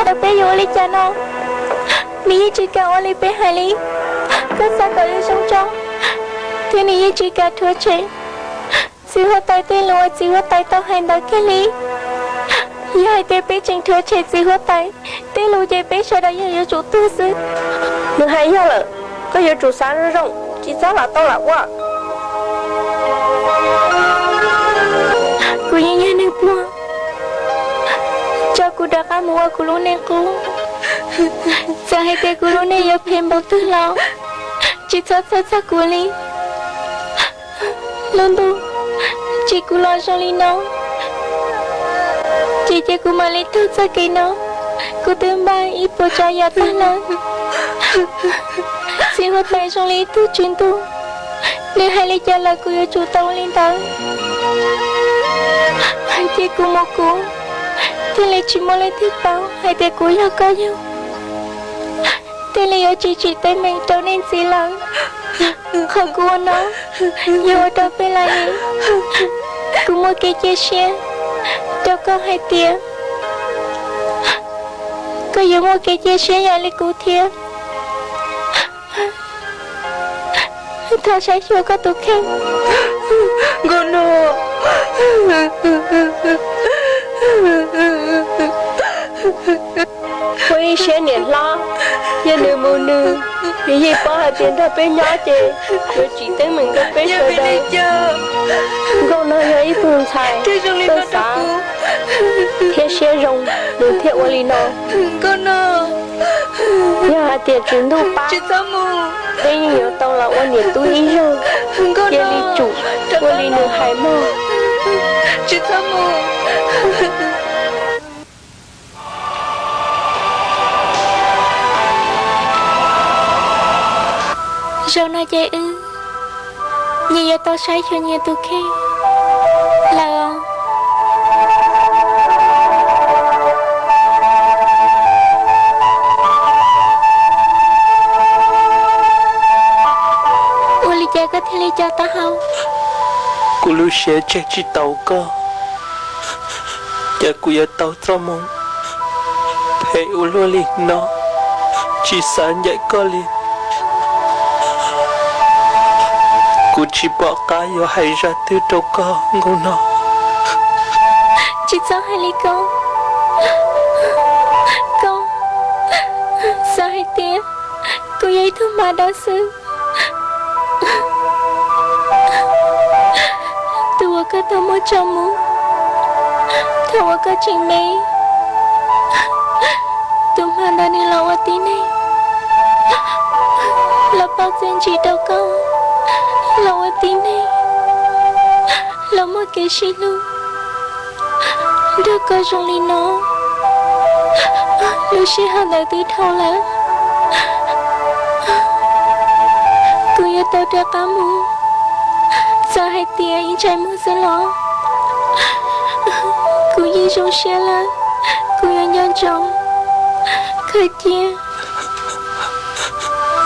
Rau peb yuav ua li cas no? Nws yeej tsis kam ua li peb hais li. Koj xav kom zoo tso, thiab nws yeej tsis kam rhuav tshem txiv huab tais tej lus uas txiv huab tais tau hais ntawd kiag li. Yog hais tias peb tseem rhuav tshem txiv huab tais tej lus ces peb sawv daws yeej yuav tsum tuag xwb. Nws hais yog lawm, koj yuav tsum xav zoo zoo, tsis txhob lam tau lam ua. Kuv yeej yog neeg pluag, tso kuv rov qab mus ua kuv lub neej qub. Txawm hais tias kuv lub neej yuav phem npaum twg los tsis txhob txhawj txog kuv li. Lub ntuj tsim kuv los zoo li no, ces cia kuv mam li taug txoj kev no. Kuv twb npaj ib puas tsav yam tag lawm. Txiv huab tais zoo li ib tug tswv ntuj, nws hais li cas lawm kuv yuav tsum tau ua li ntawd. Cia kuv mus, kuv thiaj li tsis muaj leej twg paub hais tias kuv yog koj yug. Thiaj li yuav tsis tsim teeb meem rau nej ntxiv lawm. Qhov kuv ua no yog ua rau peb lawv li. Kuv muaj kev cia siab rau koj hais tias koj yuav muaj kev cia siab ib yam li kuv thiab. Thov saib xyuas koj tus kheej. Nkauj Nog, muaj ib siab niam hlob, yog nws mus nws, nws yeej paub hais tias nrog peb nyob ces yuav tsim teeb meem rau peb sawv daws. Nkauj Nog yog ib tug ntxhais txawj xav thiab siab zoo, nws thiaj ua li no. Yog hais tias tswv ntuj pab, peb yeej yuav tau los ua niam tub ib zaug. Cia li tsum ua li nws hais mog. Zaum no ces wb nyias yuav tau saib xyuas nyias tus kheej lawm. Ua li cas koj thiaj li co taub hau? Kuv lub siab tseg tsis tau koj, cas kuv yuav tau txoj moo phem ua luaj li no, tsis xav ncaim koj li. Kuv tsis pom qab yuav hais zaj twg rau koj, Nkauj Nog. Tsis txhob hais li ko. Koj xav hais tias kuv yog ib tug hma dawb xwb, tus uas koj tau muab tso mus thaum uas koj tseem me. Tus hma ntawd nws los ua tib neeg, los pauj txiaj ntsig rau koj, los ua tib neeg, los muaj kev sib hlub nrog koj zoo li no. Lub sij hawm ntawd twb dhau lawm, kuv yuav tau rov qab mus. Txawm hais tias ib ntsais muag xwb los kuv yeej zoo siab lawm. Kuv yuav nco ntsoov khaws cia.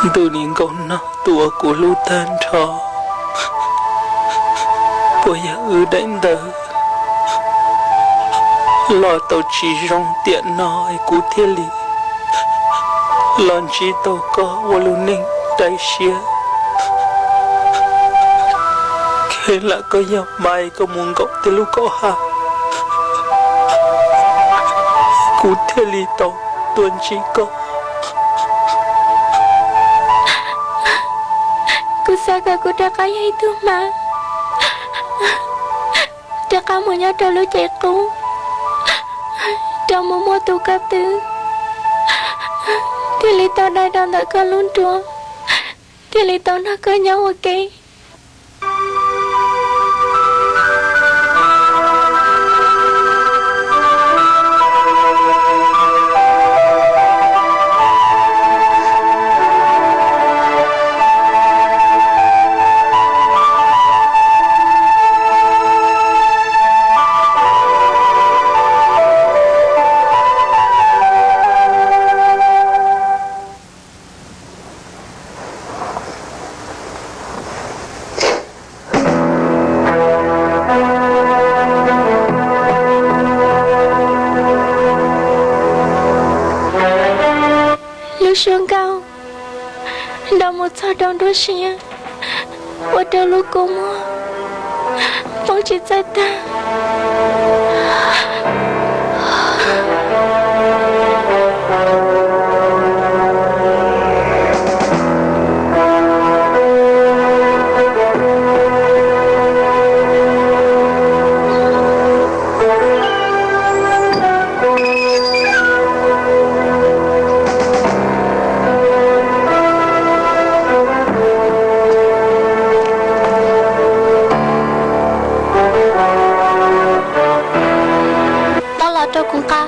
Ntuj, niam Nkauj Nog, tus uas kuv hlub tag nrho, puas yog wb daim ntawv los tau tsis zoo tiam no es kuv thiaj li los ntsib tau koj ua lub neej dai siab? Kheev lam koj yog hma es koj mus nkaum tej lub kaum ha, kuv thiaj li tau tuaj ntsib koj. Kuv xav kom kuv rov qab yog ib tug hma, rov qab mus nyob rau lub cev qub, rov mus muaj tus koj twg, thiaj li tau dai rau ntawm koj lub nruas, thiaj li tau nrog koj nyob ua ke. Suab nkauj nrov mus txog rau nruab siab, ua rau lub kua muag poob tsis txawj tag. Tab los rau kuv nqa.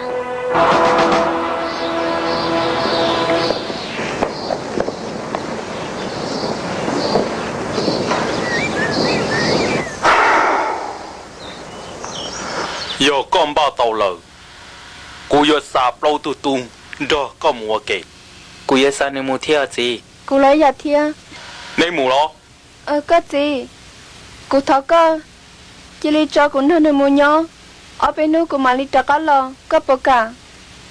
Yog koj npaj tau lawm, kuv yuav xa plaub tug tub nrog koj mus ua ke. Kuv yuav xa nws mus thiab txiv. Kuv los ib yam thiab. Neb mus los. Koj txiv, kuv thov koj cia li tso kuv nrog nws mus nyob, ob peb hnub kuv mam li rov qab los, koj puas kam?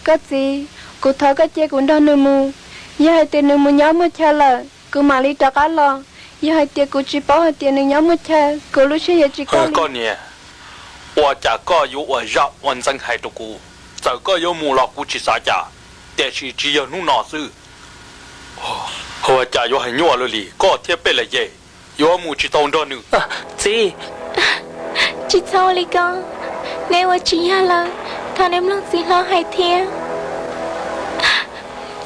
Koj txiv, kuv thov koj cia kuv nrog nws mus, yog hais tias nws mus nyob muaj chaw lawm kuv mam li rov qab los, yog hais tias kuv tsis paub hais tias nws nyob muaj chaw kuv lub siab yuav tsis kaj li. Koj niam, ua cas koj yuav ua zaj ua ntxeev hais rau kuv? Txawm koj yuav mus los kuv tsis xav cas, tiam sis tsis yog hnub no xwb. Ua cas yuav hais nyuaj luaj li, koj thiab Peb Las Yej yuav mus tsis tau nrog nws? Txiv, tsis txhob ua li ko, neb ua tsis yog lawm, thov neb mloog txiv hlob hais thiab.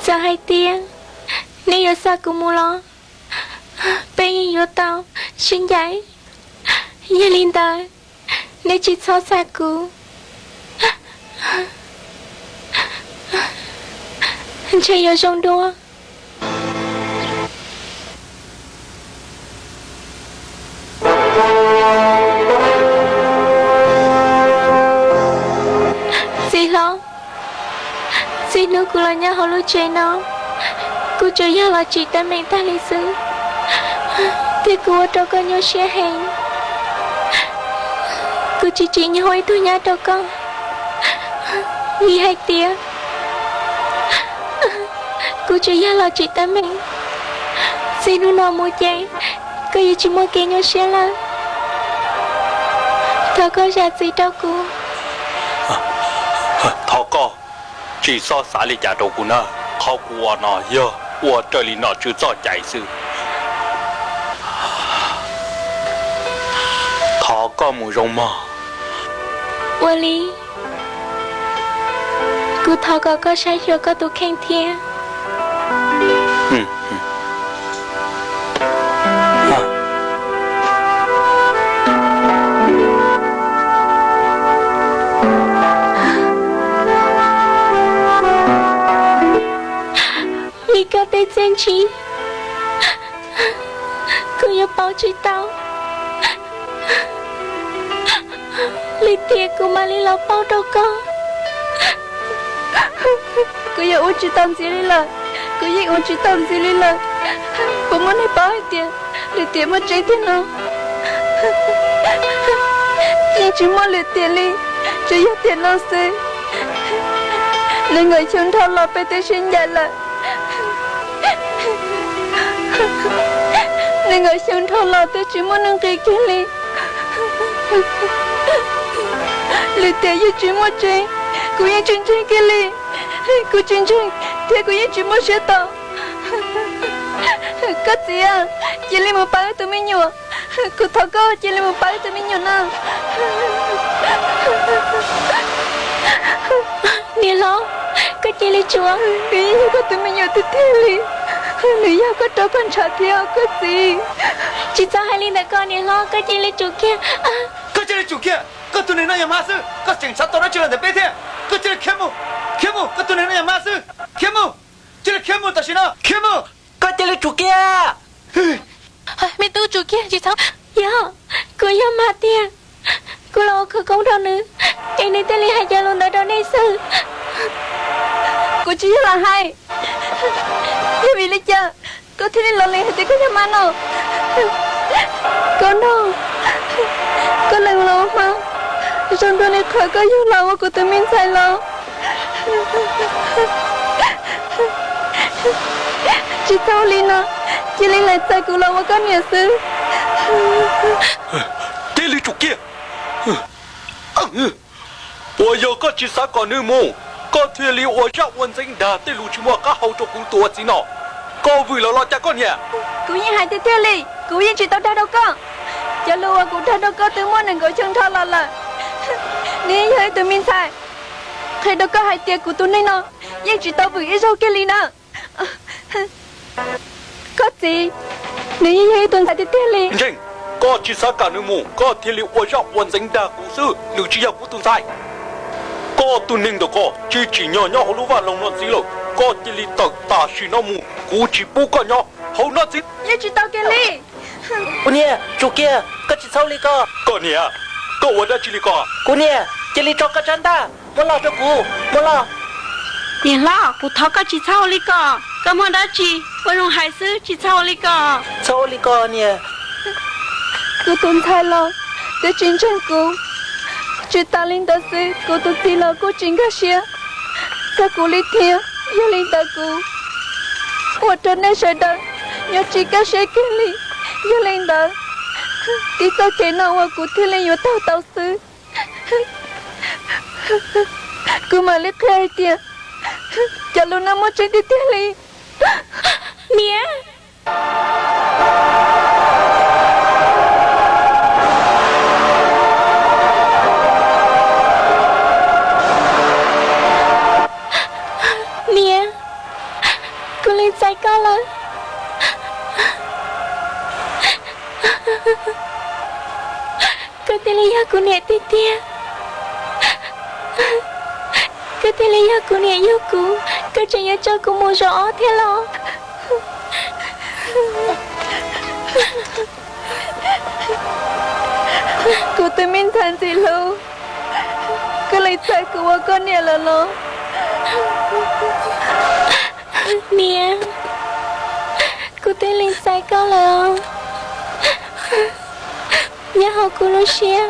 Txawm hais tias neb yuav xa kuv mus los peb yeej yuav tau sib ncaim. Yog li ntawd, neb tsis txhob xa kuv, ntshe yuav zoo dua. Txiv hlob, txij hnub kuv los nyob hauv lub tsev no, kuv tsuas yog los tsim teeb meem tag li xwb, thiab kuv ua rau koj nyuaj siab heev. Kuv tsis tsim nyog ua ib tug nyab rau koj, vim hais tias kuv tsuas yog los tsim teeb meem. Txij hnub no mus ces koj yuav tsis muaj kev nyuaj siab lawm. Thov koj zam txim rau kuv. Thov koj tsis txhob xav li cas rau kuv na. Qhov kuv ua no yog ua raws li nom tswv txoj cai xwb. Thov koj mus zoo mog. Ua li, kuv thov kom koj saib xyuas koj tus kheej thiab. Vim koj tej txiaj ntsig, kuv yuav pauv tsis tau. Lwm tiam kuv mam li los pauv rau koj. Kuv yuav ua tsis tau ntxiv li lawm, kuv yeej ua tsis tau ntxiv li lawm. Puas muaj neeg paub hais tias lwm tiam muaj tseeb tiag no? Yeej tsis muaj lwm tiam li, tsuas yog tiam no xwb. Nees nkaum xyoo dhau los peb twb sib ncaim lawm. Nees nkaum xyoo dhau los twb tsis muaj neeg nqis kiag li. Lwm tiam yeej tsis muaj tseeb, kuv yeej tsis ntseeg kiag li. Kuv tsis ntseeg thiab kuv yeej tsis muaj siab tau. Koj txiv, cia li mus pab wb tus me nyuam. Kuv thov koj cia li mus pab wb tus me nyuam na. Niam hlob, koj cia li tsuav. Nws yeej yog koj tus me nyuam tiag tiag li. Nws yog koj rau koj ntshav thiab os koj txiv. Tsis txhob hais li ntawd koj niam hlob, koj cia li tsum kiag. Koj cia li tsum kiag, koj tus niag no yog hma xwb, koj tseem xav tau dab tsi los ntawm peb thiab. Koj cia li khiav mus, khiav mus, koj tus niag no yog hma xwb, khiav mus, cia li khiav mus tam sim no, khiav mus. Koj cia li tsum kiag. Me tub, tsum kiag, tsis txhob. Yog, kuv yog hma tiag, kuv los ua khawv koob rau nws, es nws thiaj li hais cov lus ntawd rau nej xwb. Kuv tsis yog lam hais. Yog vim li cas koj thiaj li los lees hais tias koj yog hma no? Koj no, koj lees los ua hma, zoo ntuag li qhov koj yug los ua kuv tus me ntxhais los. Tsis txhob ua li no, cia li lam txais kuv los ua koj niam xwb. Cia li tsum kiag! Puas yog koj tsis xav kom nws mus, koj thiaj li ua zaj ua ntxeev dag tej lus tsis muaj qab hau rau kuv tus ua txiv no? Koj vwm los los cas koj niam? Kuv yeej hais tiag tiag li, kuv yeej tsis tau dag rau koj. Cov lus uas kuv dag rau koj twb muaj nees nkaum xyoo nrho los lawm. Nws yeej yog ib tug me ntxhais. Qhia rau koj hais tias kuv tus neeg no yeej tsis tau vwm ib zaug kiag li na. Koj txiv, nws yeej yog ib tug ntxhais tiag tiag li. Ntseeg, koj tsis xav kam nws mus, koj thiaj li ua zaj ua ntxeev dag kuv xwb, nws tsis yog kuv tus ntxhais. Koj tus neeg ntawm koj tsis tsim nyog nyob hauv lub vaj loog no ntxiv lawm, koj cia li tawm tam sim no mus, kuv tsis pub koj nyob hauv no ntxiv. Yeej tsis tau kiag li. Kuv niam, tsum kiag, koj tsis txhob ua li ko. Koj niam, koj ua dab tsi li ko? Kuv niam, cia li tso koj tsab ntaj, muab los rau kuv, muab los. Niam hlob, kuv thov koj tsis txhob ua li ko. Koj muaj dab tsi, ua zoo hais xwb, tsis txhob ua li ko. Txhob ua li ko niam. Kuv tus ntxhais los twb tsis ntseeg kuv. Tsis tas li ntawd xwb, kuv tus txiv los kuj tsis nkag siab txog kuv li thiab. Yog li ntawd kuv ua rau nej sawv daws nyob tsis kaj siab kiag li. Yog li ntawd, tib txoj kev no uas kuv thiaj li yuav taug tau xwb. Kuv mam li qhia hais tias cov lus no muaj tseeb tiag tiag li. Niam! Niam, kuv lees txais koj lawm. Koj thiaj li yog kuv niam tiag tiag. Koj thiaj li yog kuv niam yug kuv, koj tseem yuav tso kuv mus zaum ob thiab los? Kuv tus me ntxhais ntxim hlub, koj lees txais kuv ua koj niam lawm los? Niam, kuv twb lees txais koj lawm os. Nyob hauv kuv lub siab,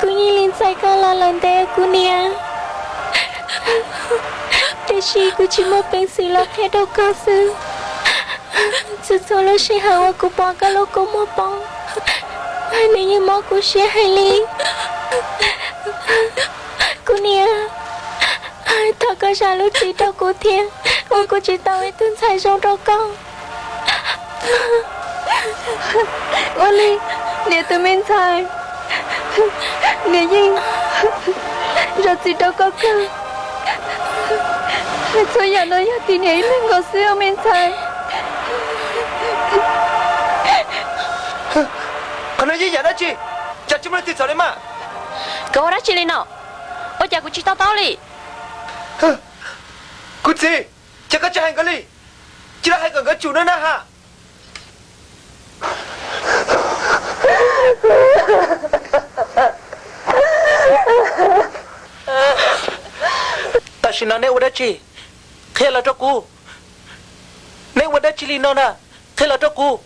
kuv yeej lees txais koj los lawm ntev kuv niam. Tiam sis kuv tsis muaj peev xwm los qhia rau koj xwb. Txhua txhua lub sij hawm uas kuv pom koj lub kua muag poob, nws yeej mob kuv siab heev li. Kuv niam, thov koj zam lub txim rau kuv thiab, uas kuv tsis tau ib tug ntxhais zoo rau koj. Ua li, niam tus me ntxhais, niam yeej zam txim rau koj kawg. Txhua yam no yog tim niam ib leeg nkaus xwb os me ntxhais. Qhov no yeej yam dab tsi? Cas tsis muaj leej twg txhaum li mas? Koj ua dab tsi li no? Ua cas kuv tsis to taub li? Kuv txiv, ces koj tsis hais nkawd li, cia li hais kom nkawd tsum nawb na ha. Tam sim no neb ua dab tsi? Qhia los rau kuv. Neb ua dab tsi li no na? Qhia los rau kuv.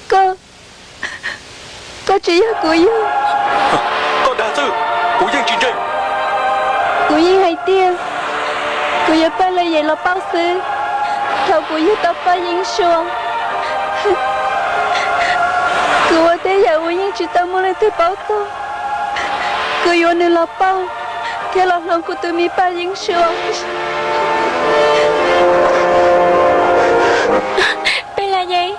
Koj, koj tsis yog kuv yug. Koj dag xwb, kuv yeej tsis ntseeg. Kuv yeej hais tias kuv yuav pab Lis Yem los pauj xwb, thaum kuv yug tau Paj Yeeb Suav. Kuv ua tej yam uas yeej tsis tau muaj leej twg paub txog. Kuv yuav nws los pauj thiab los hloov kuv tus me Paj Yeeb Suav. Peb Lis Yem.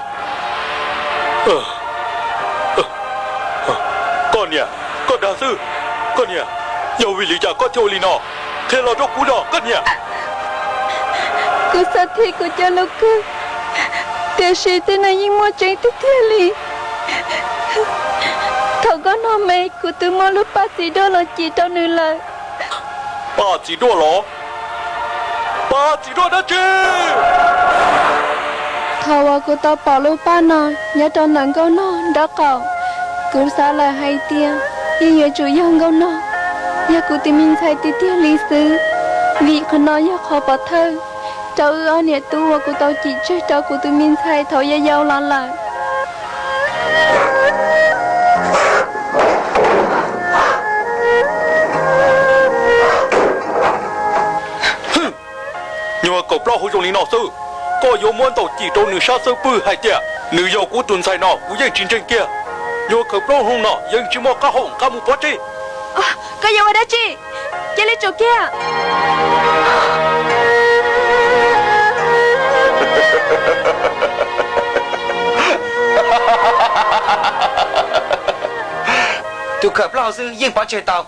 Koj niam, koj dag xwb. Koj niam, yog vim li cas koj thiaj ua li no? Qhia los rau kuv no koj niam. Kuv xav thim kuv cov lus kawg, tiam sis tej no yeej muaj tseeb tiag tiag li. Thaum nkauj nog me kuv twb muab lub paj txiv duaj los cim rau nws lawm. Paj txiv duaj los? Paj txiv duaj dab tsi? Thaum uas kuv tau pom lub paj no nyob rau ntawm nkauj nog nraub qaum, kuv xav lawm hais tias yeej yuav tsum yog nkauj nog, yog kuv tus me ntxhais tiag tiag li xwb, vim qhov no yog qhov pov thawj Rau wb ob niam tub uas kuv tau cim tseg rau kuv tus me ntxhais thaum yau yau los lawm. Nyuag kawm plaub hau zoo li no xwb, koj yuav muab ntaus cim rau nws sab xub pwg hais tias nws yog kuv tus ntxhais no kuv yeej tsis ntseeg kiag. Nyuag kawm plaub hau no yeej tsis muaj qab hau nqa mus pov tseg. Koj yuav ua dab tsi? Cia li tsum kiag. Tus kawm plaub hau xwb yeej pov tseg tau,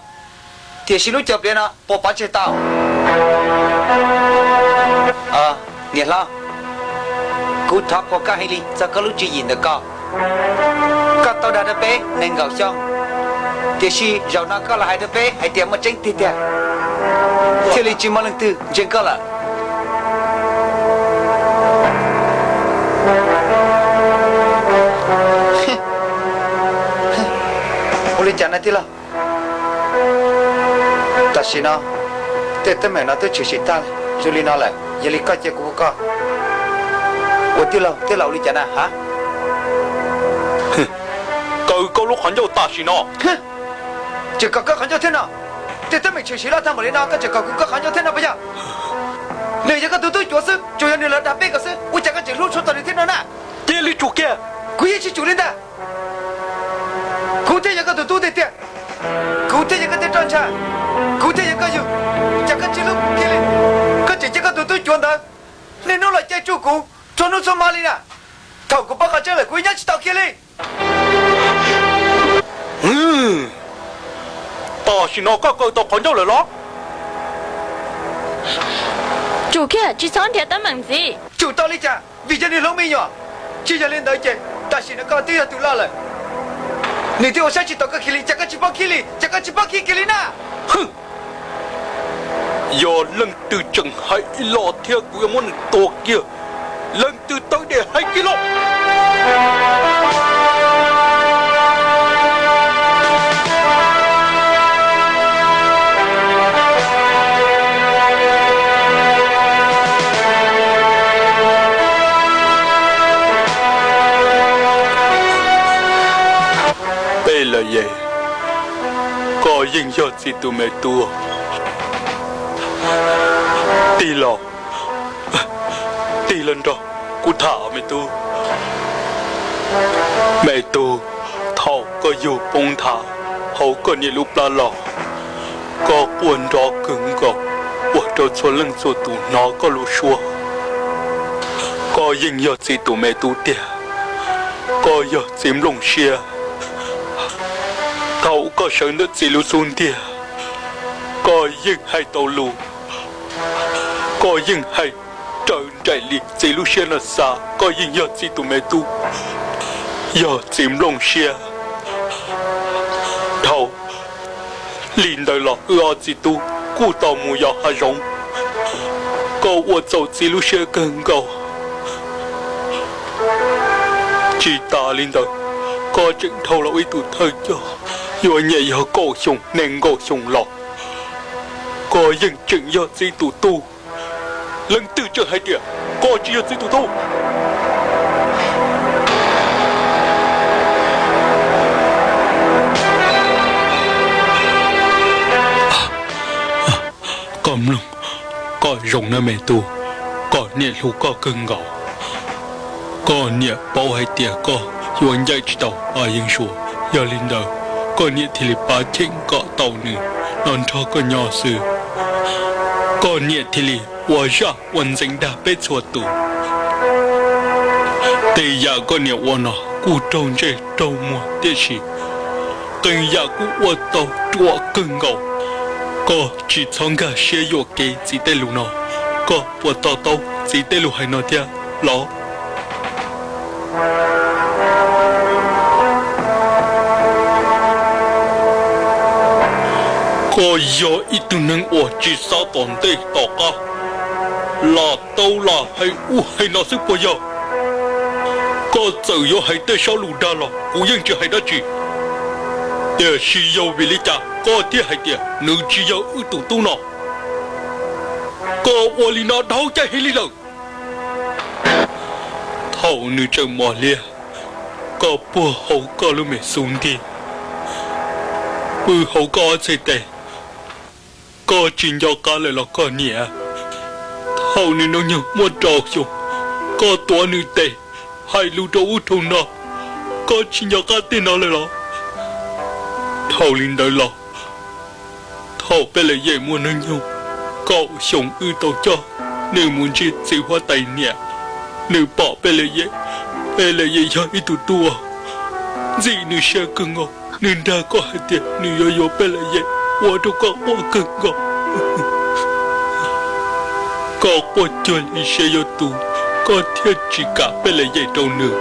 tiam sis lub cov pliav no puas pov tseg tau? Niam hlob, kuv thov qhuas koj heev li txog koj lub tswv yim ntawm koj. Koj tau dag rau peb nees nkaum xyoo, tiam sis zaum no koj los hais rau peb hais tias muaj tseeb tiag tiag, thiaj li tsis muaj leej twg ntseeg koj lawm. Ua li cas no tij laug? Tam sim no tej teeb meem no twb tshwm sim tag zoo li no lawm, yog li koj cia kuv ua koj ua tij laug twb los ua li cas na ha? Kaw koj lub qhov ncauj tam sim no. Tseem kom kaw qhov ncauj thiab no? Tej teeb meem tshwm sim loj tag npaum li no koj tseem kom kuv kaw qhov ncauj thiab no puas yog? Nws yog koj tus tub cuav xwb, tsuas yog nws los dag peb kom xwb, ua cas koj tseem hlub tshua txog nws thiab no na? Cia li tsum kiag. Kuv yeej tsis tsum li ntag. Kuv thiaj yog koj tus tub tiag tiag, kuv thiaj yog koj tej roj ntsha, kuv thiaj yog koj yug, cas koj tsis hlub kuv kiag li? Koj tseem cia koj tus tub cuav ntawd niaj hnub los caij tsuj kuv txhua hnub txhua hmo li na. Thaum kuv paub qhov tseeb lawm kuv nyob tsis tau kiag li. Tam sim no koj kaw tau qhov ncauj lawm los? Tsum kiag, tsis txhob nrhiav teeb meem ntxiv. Tsum tau li cas? Vim yog nws hlub me nyuam. Tsis yog li ntawd ces tam sim no koj twb yog tus loj lawm, nws twb ua saib tsis taus koj kiag li, cas koj tsis paub khib li, cas koj tsis paub khib kiag li na. Yog leej twg tseem hais ib los thiab kuv yuav muab nws tua kiag. Leej twg tawv dej hais kiag los. Peb lawm ye, koj yeej yog txiv tus me tub. Tig los, tig los nrog kuv tham me tub. Me tub, thaum koj yug poob nthav hauv koj niam lub plab los, koj quaj nrov kawg nkaus, ua rau txhua leej txhua tus hnov koj lub suab. Koj yeej yog txiv tus me tub tiag, koj yog txiv nplooj siab. Thaum koj sawv ntawm txiv lub xub ntiag, koj yeej hais tau lus, koj yeej hais raws nraim li txiv lub siab no xav. Koj yeej yog txiv tus me tub, yog txiv nplooj siab. Dhau li ntawd los wb ob txiv tub kuj tau mus yos hav zoov. Koj ua txaus txiv lub siab kawg nkaus. Tsis tas li ntawd, koj tseem dhau los ua ib tug thawj coj, yuav nyiam yog kaum xyoo nees nkaum xyoo los, koj yeej tseem yog txiv tus tub. Leej twg tseem hais tias koj tsis yog txiv tus tub? Koj mloog, koj zoo na me tub, koj niam hlub koj kawg nkaus. Koj niam paub hais tias koj yuav ncaim tsis tau Yeeb Suav, yog li ntawd koj niam thiaj li pab cheem kom tau nws los nrog koj nyob xwb. Koj niam thiaj li ua zaj ua ntxeev dag peb txhua tus. Tej yam koj niam ua no kuj raug ntsej raug muag tiam sis qee yam kuj ua tau ruam kawg nkaus. Koj tsis txhob nkag siab yuam kev txiv tej lus no. Koj puas to taub txiv tej lus hais no thiab los? Koj yog ib tug neeg uas tsis xav tom ntej tom qab, lam tau lam hais ub hais no xwb puas yog? Koj txawm yuav hais tej sab lus dag los kuv yeej tsis hais dab tsi. Tiam sis yog vim li cas koj thiaj hais tias nws tsis yog wb tus tub no? Koj ua li no dhau caij heev li lawm. Thaum nws tseem mos liab, koj puag hauv koj lub me xub ntiag, pw hauv koj ob txhais tes, koj tsis nco qab lawm los koj niam? Thaum nws hnub nyoog muaj rau xyoo, koj tuav nws tes, hais lus rau ub rau no, koj tsis nco qab tej no lawm los? Dhau li ntawd los, thaum Peb Lam Yem muaj hnub nyoog kaum xyoo wb tau coj nws mus ntsib txiv huab tais niam, nws pom Peb Lam Yem, Peb Lam Yem yog ib tug tub ntxim nws siab kawg nkaus. Nws nrog koj hais tias nws yuav yuav Peb Lam Yem ua rau koj quaj kawg nkaus. Koj quaj cuag li siab yuav tu, koj thiaj tsis kam Peb Lam Yem rau nws.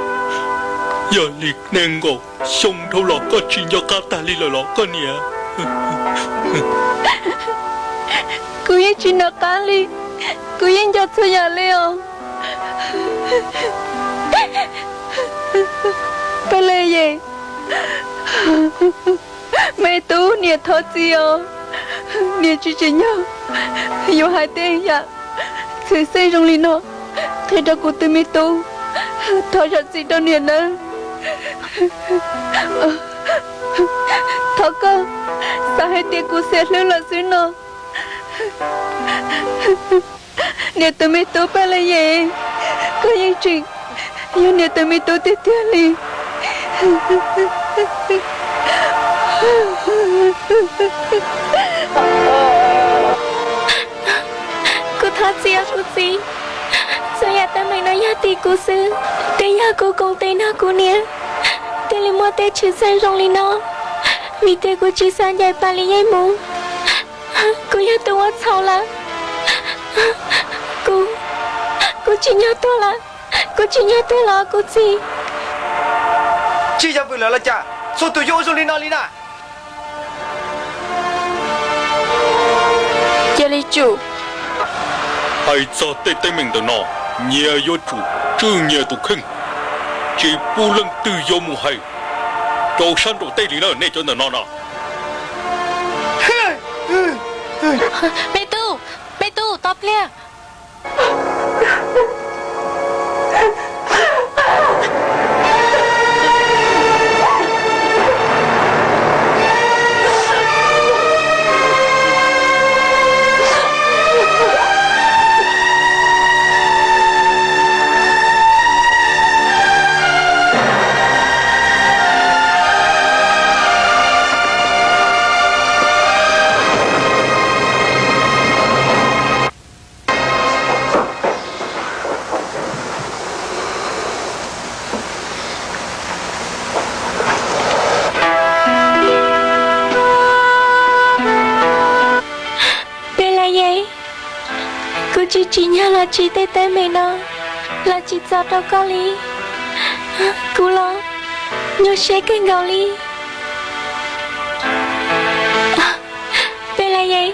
Yog li nees nkaum xyoo dhau los koj tsis nco qab tag li lawm los koj niam? Kuv yeej tsis nco qab li, kuv yeej nco txhua yam li os. Peb Lam Yem, me tub, niam thov txim os. Niam tsis tsim nyog yuav hais tej yam txhim xeeb zoo li no qhia rau kuv tus me tub. Thov zam txim rau niam nawb. Thov koj xav hais tias kuv xiam hlwb lawm xwb no. Niam tus me tub Peb Lam Yem, koj yeej tseem yog niam tus me tub tiag tiag li. Kuv thov txim os kuv txiv. Txhua yam teeb meem no yog tim kuv xwb, twb yog kuv koom tes nrog kuv niam thiaj li muaj tej tshwm sim zoo li no. Vim tias kuv tsis xav ncaim Peb Lam Yem mus, kuv yog tus ua txhaum lawm. Kuv, kuv tsim nyog tuag lawm, kuv tsim nyog tuag lawm kuv txiv. Tsis yog vwm lawm los cas, txhua tus yuav ua zoo li no li na. Cia li tsum. Hais txog tej teeb meem ntawm no, nyias yuav tsum tswj nyias tus kheej, tsis pub leej twg yuav mus hais rau sab nraum teb li na nej cov ntawm no no. Me tub, me tub, tos pliag. Peb Lam Yem, kuv tsis tsim nyog los tsis tej teeb meem no los tsis txog rau koj li. Kuv los nyuaj siab kawg nkaus li. Peb Lam Yem,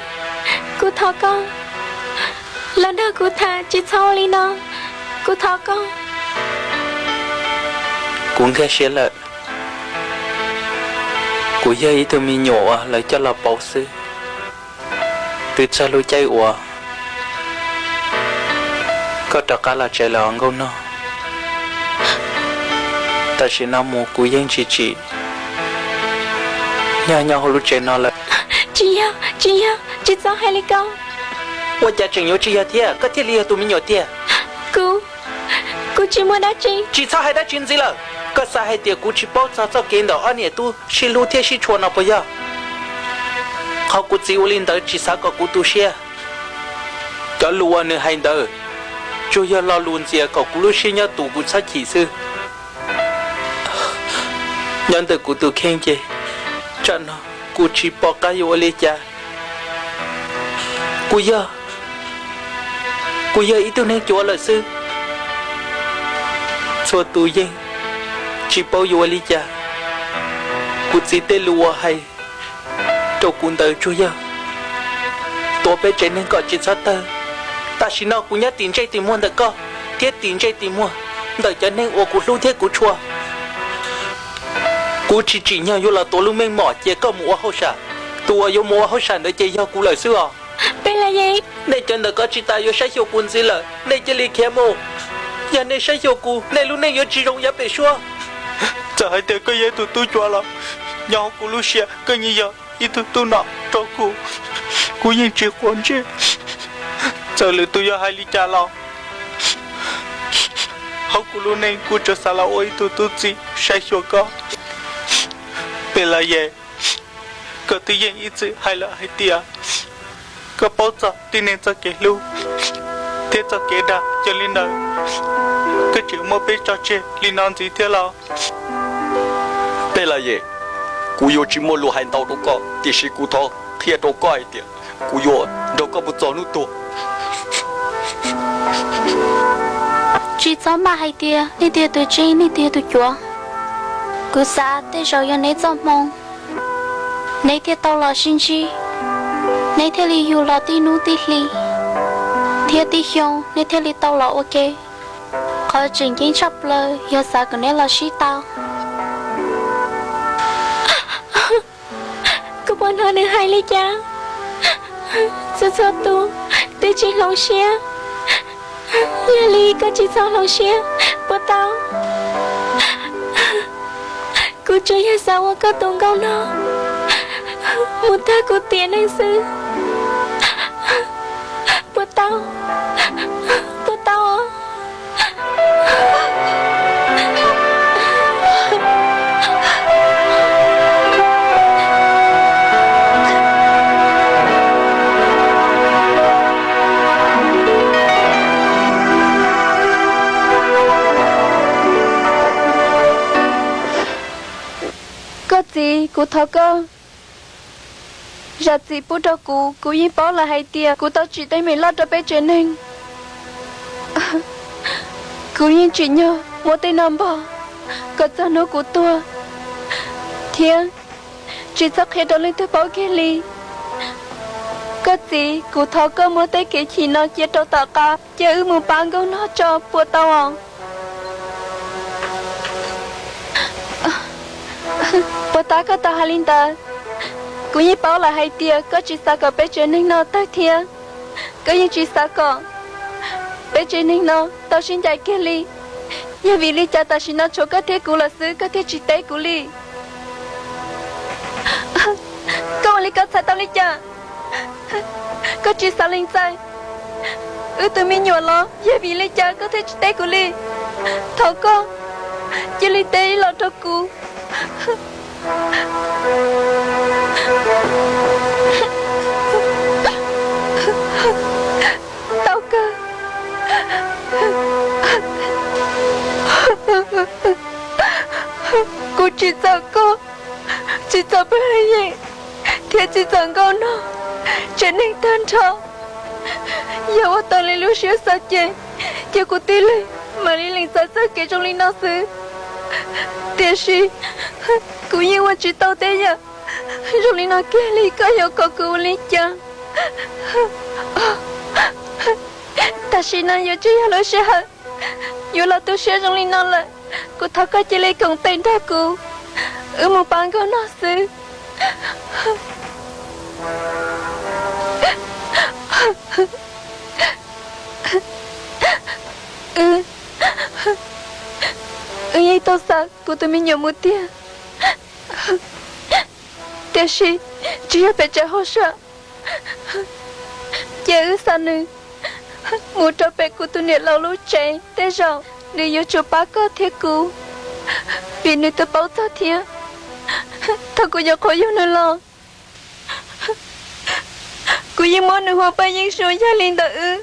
kuv thov koj los nrog kuv tham, tsis txhob ua li no, kuv thov koj. Kuv nkag siab lawm. Kuv yog ib tug me nyuam uas lawv coj los pauv xwb, twb txog lub caij uas koj rov qab los tsev lawm os Nkauj Nog. Tam sim no mus kuv yeej tsis tsim nyog nyob hauv lub tsev no lawm. Tsis yog, tsis yog, tsis txhob hais li ko. Ua cas tseem yuav tsis yog thiab, koj thiaj li yog tus me nyuam tiag. Kuv, kuv tsis muaj dab tsi. Tsis txhob hais dab tsi ntxiv lawm. Koj xav hais tias kuv tsis paub txog txoj kev ntawm ob niam tub sib hlub thiab sib tshua no puas yog? Qhov kuv txiv ua li ntawd tsis xav kom kuv tu siab. Cov lus uas nws hais ntawd tsuas yog lo lus ntxias kom kuv lub siab nyob tus kuv txhob chim xwb. Nyob ntawm kuv tus kheej ces tsam no kuv tsis pom qab yuav ua li cas. Kuv yog, kuv yog ib tug neeg cuav lawm xwb. Txhua tus yeej tsis paub yuav ua li cas. Kuv txiv tej lus uas hais rau kuv ntawd tsuas yog tuav peb tsev neeg kom tsis txhob tawg. Tam sim no kuv nyob tim ntsej tim muag ntawm koj thiab tim ntsej tim muag ntawm cov neeg uas kuv hlub thiab kuv tshua. Kuv tsis tsim nyog yuav los tuav lub meej mom cia koj mus ua hauj sam. Tus uas yuav mus ua hauj sam ntawd ces yog kuv lawm xwb os. Nej cov ntawm ko tsis tas yuav saib xyuas kuv ntxiv lawm, nej cia li khiav mus. Yog nej saib xyuas kuv, nej lub neej yuav tsis zoo yav pem suab. Txawm hais tias koj yog ib tug tub cuav los, nyob hauv kuv lub siab koj yeej yog ib tug tub nom rau kuv, kuv yeej tsis quav ntsej. Txawm lwm tus yuav hais li cas los, hauv kuv lub neej kuv tseem xav los ua ib tug tub txib saib xyuas koj. Pelaiyes, koj twb yeej ib txwm hais lawm hais tias koj paub txog tib neeg txoj kev hlub thiab txoj kev dag. Yog li ntawd, koj tseem muab peb tso tseg li no ntxiv thiab los? Pelaiyes, kuv yuav tsis muaj lus hais ntau rau koj, tiam sis kuv thov qhia rau koj hais tias kuv yuav nrog koj mus txog hnub tuag. Tsis txhob maj hais tias nej twb yog tus tseeb, nej twb yog tus cuav. Kuv xav tej zaum yog neb txoj hmoo, neb thiaj tau los sib ntsib, neb thiaj li yug los tib hnub tib hli thiab tib xyoo, neb thiaj li tau los ua ke. Qhov tseem ceeb tshaj plaws yog xav kom neb los sib tau. Koj puas hnov nws hais li cas? Txhua txhua tus twb tsis hloov siab, yog li koj tsis txhob hloov siab, puas tau? Kuv tsuas yog xav ua koj tus nkauj nog mus tag kuv tiam neej xwb, puas tau? Puas tau? Koj txiv, kuv thov koj zam txim pub rau kuv. Kuv yeej paub lawm hais tias kuv tau tsim teeb meem loj rau peb tsev neeg. Kuv yeej tsim nyog muab tej no npog kom txog hnub kuv tuag, thiab tsis txhob qhia rau leej twg paub kiag li. Koj txiv, kuv thov koj muab tej kev chim no cia rau tom qab, cia wb mus pab nkauj nog tso, puas tau os? Puas tau koj tau hais li ntawd? Kuv yeej paub lawm hais tias koj tsis xav kom peb tsev neeg no tawg thiab, koj yeej tsis xav kom peb tsev neeg no tau sib ncaim kiag li. Yog vim li cas tam sim no tshuav koj thiab kuv lawm xwb koj thiaj tsis teb kuv li? Koj ua li koj txhais tau li cas? Koj tsis xav lees txais wb tus me nyuam los? Yog vim li cas koj thiaj tsis teb kuv li? Thov koj cia li teb los rau kuv. Tau kawg. Kuv tsis txawm koj, tsis txawm Paj Yeej, thiab tsis txawm nkauj nog, tsev neeg tag nrho yog ua tau li lub siab xav ces, ces kuv tib leeg mam li lees txais txoj kev zoo li no xwb. Tiam sis kuv yeej ua tsis tau tej yam zoo li no kiag li, koj yuav kom kuv ua li cas? Tam sim no yuav tsis yog lub sij hawm yuav los tu siab zoo li no lawm. Kuv thov koj cia li koom tes nrog kuv, wb mus pab nkauj nog xwb. Wb, wb yeej tau xa kuv tus me nyuam mus tiag, tiam sis tsis yog pem tsev hauj sam, ces wb xa nws mus rau pem kuv tus niam laus lub tsev. Tej zaum nws yuav tsum pab koj thiab kuv, vim nws twb paub txog thiab. Thaum kuv nyuam qhuav yug nws los, kuv yeej muab nws hu ua Paj Yeej Suav. Yog li ntawd wb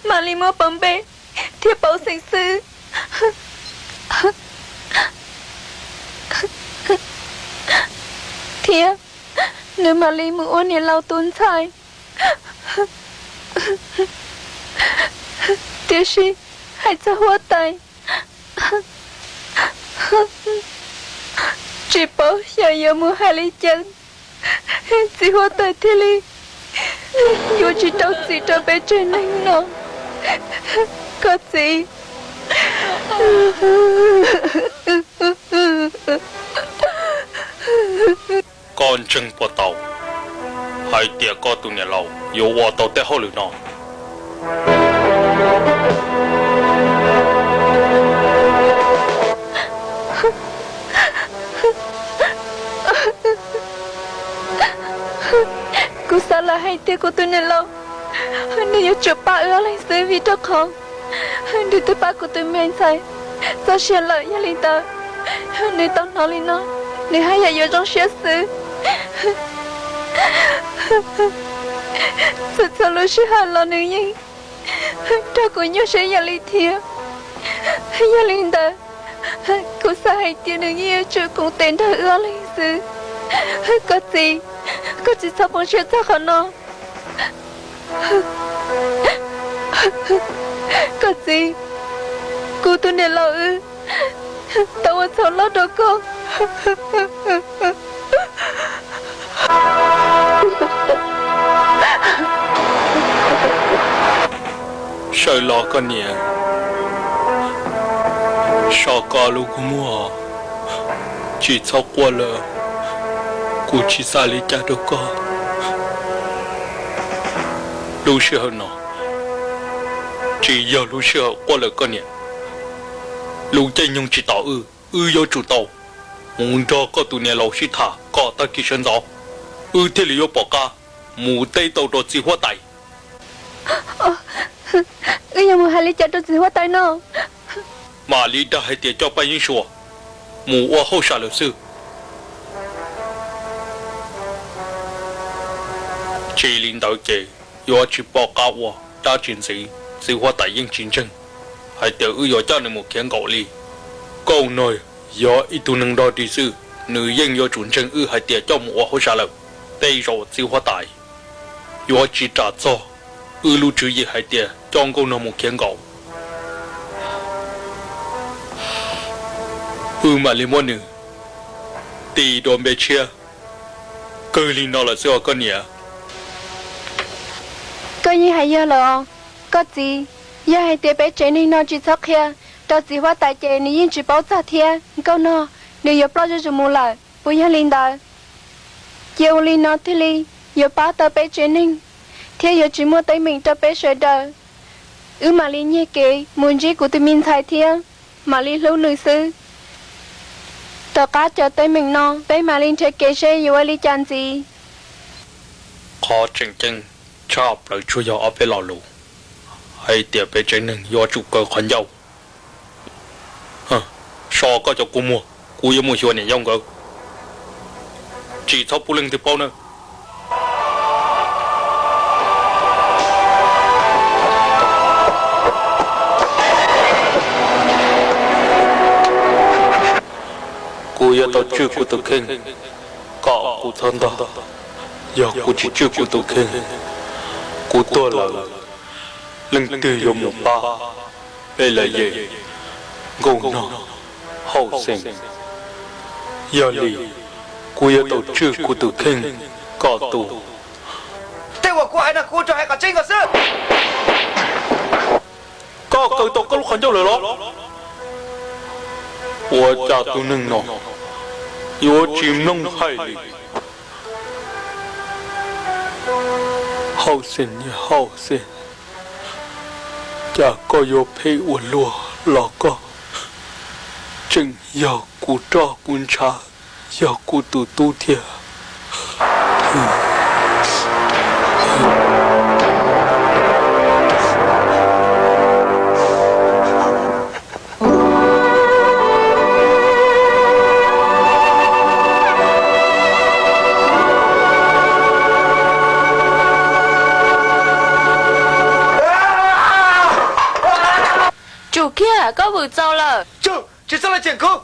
mam li muab pauv npe thiab pauv xeem xwb. Thiab nws mam li mus ua niam laus tus ntxhais. Tiam sis hais txog huab tais, tsis paub xyov yuav mus hais li cas, txiv huab tais thiaj li yuav tsis rau txim rau peb tsev neeg no. Koj txiv, koj ntseeg puas tau? Hais tias koj tus niam laus yuav ua tau tej hauj lwm no. Kuv xav lawm hais tias kuv tus niam laus nws yuav tsum pab wb ob leeg xwb, vim rau qhov nws twb pab kuv tus me ntxhais txoj sia lawm. Yog li ntawd, nws tau hnov li no, nws haj yam yuav zoo siab xwb. Txhua txhua lub sij hawm los nws yeej nrog kuv nyuaj siab yam li thiab. Yog li ntawd, kuv xav hais tias nws yeej yuav tsum koom tes nrog wb ob leeg xwb. Koj txiv, koj tsis txhob poob siab txog qhov no. Koj txiv, kuv tus niam laus wb tau ua txhaum loj rau koj. Sawv los koj niam, so koj lub kua muag, tsis txhob quaj lawm, kuv tsis xav li cas rau koj. Lub sij hawm no tsis yog lub sij hawm quaj lawm koj niam. Lub caij nyoog tsis tos wb, wb yuav tsum tau mus nrog koj tus niam laus sib tham kom tag kis sawv ntxov, wb thiaj li yuav pom qab mus teb tau rau txiv huab tais. Wb yuav mus hais li cas rau txiv huab tais no? Mam li dag hais tias coj Paj Yeeb Suas mus ua hauj sam lawm xwb. Tsis li ntawd ces yuav tsis pom qab ua dab tsi ntxiv. Txiv huab tais yeej tsis ntseeg hais tias wb yuav coj nws mus khiav nkaum li. Nkauj Nog yog ib tug neeg dog dig xwb, nws yeej yuav tsum ntseeg wb hais tias coj mus ua hauj sam lawm. Tej zaum txiv huab tais yuav tsis ras txog wb lub tswv yim hais tias coj Nkauj Nog mus khiav nkaum. Wb mam li muab nws tis dua npe tshiab kawg li no lawm xwb os koj niam. Koj yeej hais yog lawm os koj txiv. Yog hais tias peb tsev neeg no tsis txhob qhia rau txiv huab tais ces nws yeej tsis paub txog thiab. Nkauj Nog nws yuav ploj zuj zus mus lawm. Puas yog li ntawd? Cia ua li no thiaj li yuav pab tau peb tsev neeg thiab yuav tsis muaj teeb meem rau peb sawv daws. Wb mam li nyiag kev mus ntsib kuv tus me ntxhais thiab mam li hlub nws xwb. Tom qab cov teeb meem no peb mam li nrhiav kev seb yuav ua li cas ntxiv. Qhov tseem ceeb tshaj plaws tsuas yog ob peb lo lus hais tias peb tsev neeg yuav tsum kaw qhov ncauj. So koj cov kua muag, kuv yuav mus xyuas niam yau nkawd. Tsis txhob pub leej twg paub nawb. Kuv yuav tau tswj kuv tus kheej kom kuv txhob ntog. Yog kuv tsis tswj kuv tus kheej, kuv tuag lawm leej twg yuav mus pab peb lawm yej? Nkauj Nog, Hauj Xeem. Yog li, kuv yuav tau tswj kuv tus kheej kom tu. Tej uas kuv hais no kuv ua rau hais qhov tseeb nkaus xwb. Koj kaw tau koj lub qhov ncauj lawm los? Ua cas tus neeg no yuav tsis mloog hais li? Hauj Xeem, Hauj Xeem, cas koj yuav phem ua luaj los koj tseem yog kuv roj kuv ntshav, yog kuv tus tub thiab. Tsum kiag, koj vwm txaus lawm. Tsum, tsis txhob los cheem kuv.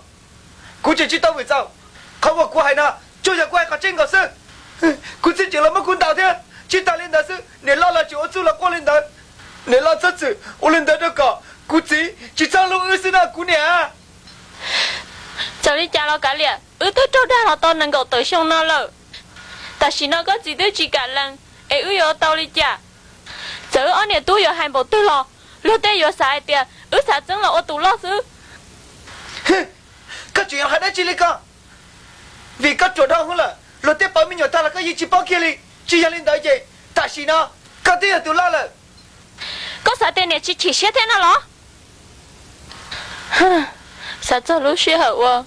Kuv tseem tsis tau vwm txaus. Qhov uas kuv hais no tsuas yog kuv hais qhov tseeb nkaus xwb. Kuv txiv tseem los muab kuv ntaus thiab. Tsis tas li ntawd xwb, niam loj los tseem ua txuj los quaj li ntawd. Niam loj txhob txwm ua li ntawd rau kom kuv txiv tsis txhob hlub wb xwb na kuv niam. Txawm li cas los kav liam, wb twb raug dag los tau nees nkaum tawm xyoo no lawm. Tam sim no koj txiv twb tsis kam lees, es wb yuav tau li cas? Txawm wb ob niam tub yuav hais npaum twg los luag tej yuav xav hais tias wb xav txeeb los ua tus loj xwb. Koj tseem yuav hais dab tsi li ko? Vim koj ruam dhau hwv lawm, luag tej pawv me nyuam tag los koj yeej tsis paub kiag li. Tsis yog li ntawd ces tam sim no koj twb yog tus loj lawm. Koj xav tias niam tsis chim siab thiab no los? Xav txog lub sij hawm uas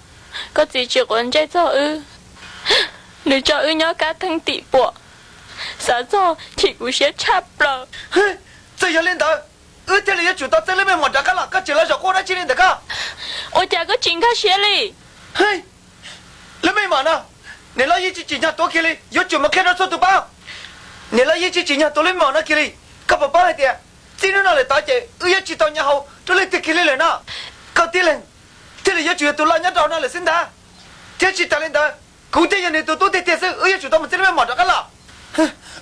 koj txiv tsis quav ntsej txog wb, nws tso wb nyob kab theeb tim puam, xav txog chim kuv siab tshaj plaws. Txawm yog li ntawd, wb thiaj li yuav tsum tau txeeb lub meej mom rov qab los, koj tseem los zaum quaj dab tsi li ntawd koj? Ua cas koj tsis nkag siab li? Lub meej mom no, niam loj yeej tsis tsim nyog tuav kiag li, yuav tsum mus qhia rau txhua tus paub. Niam loj yeej tsis tsim nyog tuav lub meej mom no kiag li. Koj puas paub hais tias txij hnub no lawm tod ces wb yuav tsis tau nyob hauv rau leej twg kiag li lawm no. Koj tib leeg thiaj li yuav tsum yog tus loj nyob rau no lawm xwb ntag. Thiab tsis tas li ntawd, kuv thiaj yog nws tus tub tiag tiag xwb, wb yuav tsum tau mus txeeb lub meej mom rov qab los.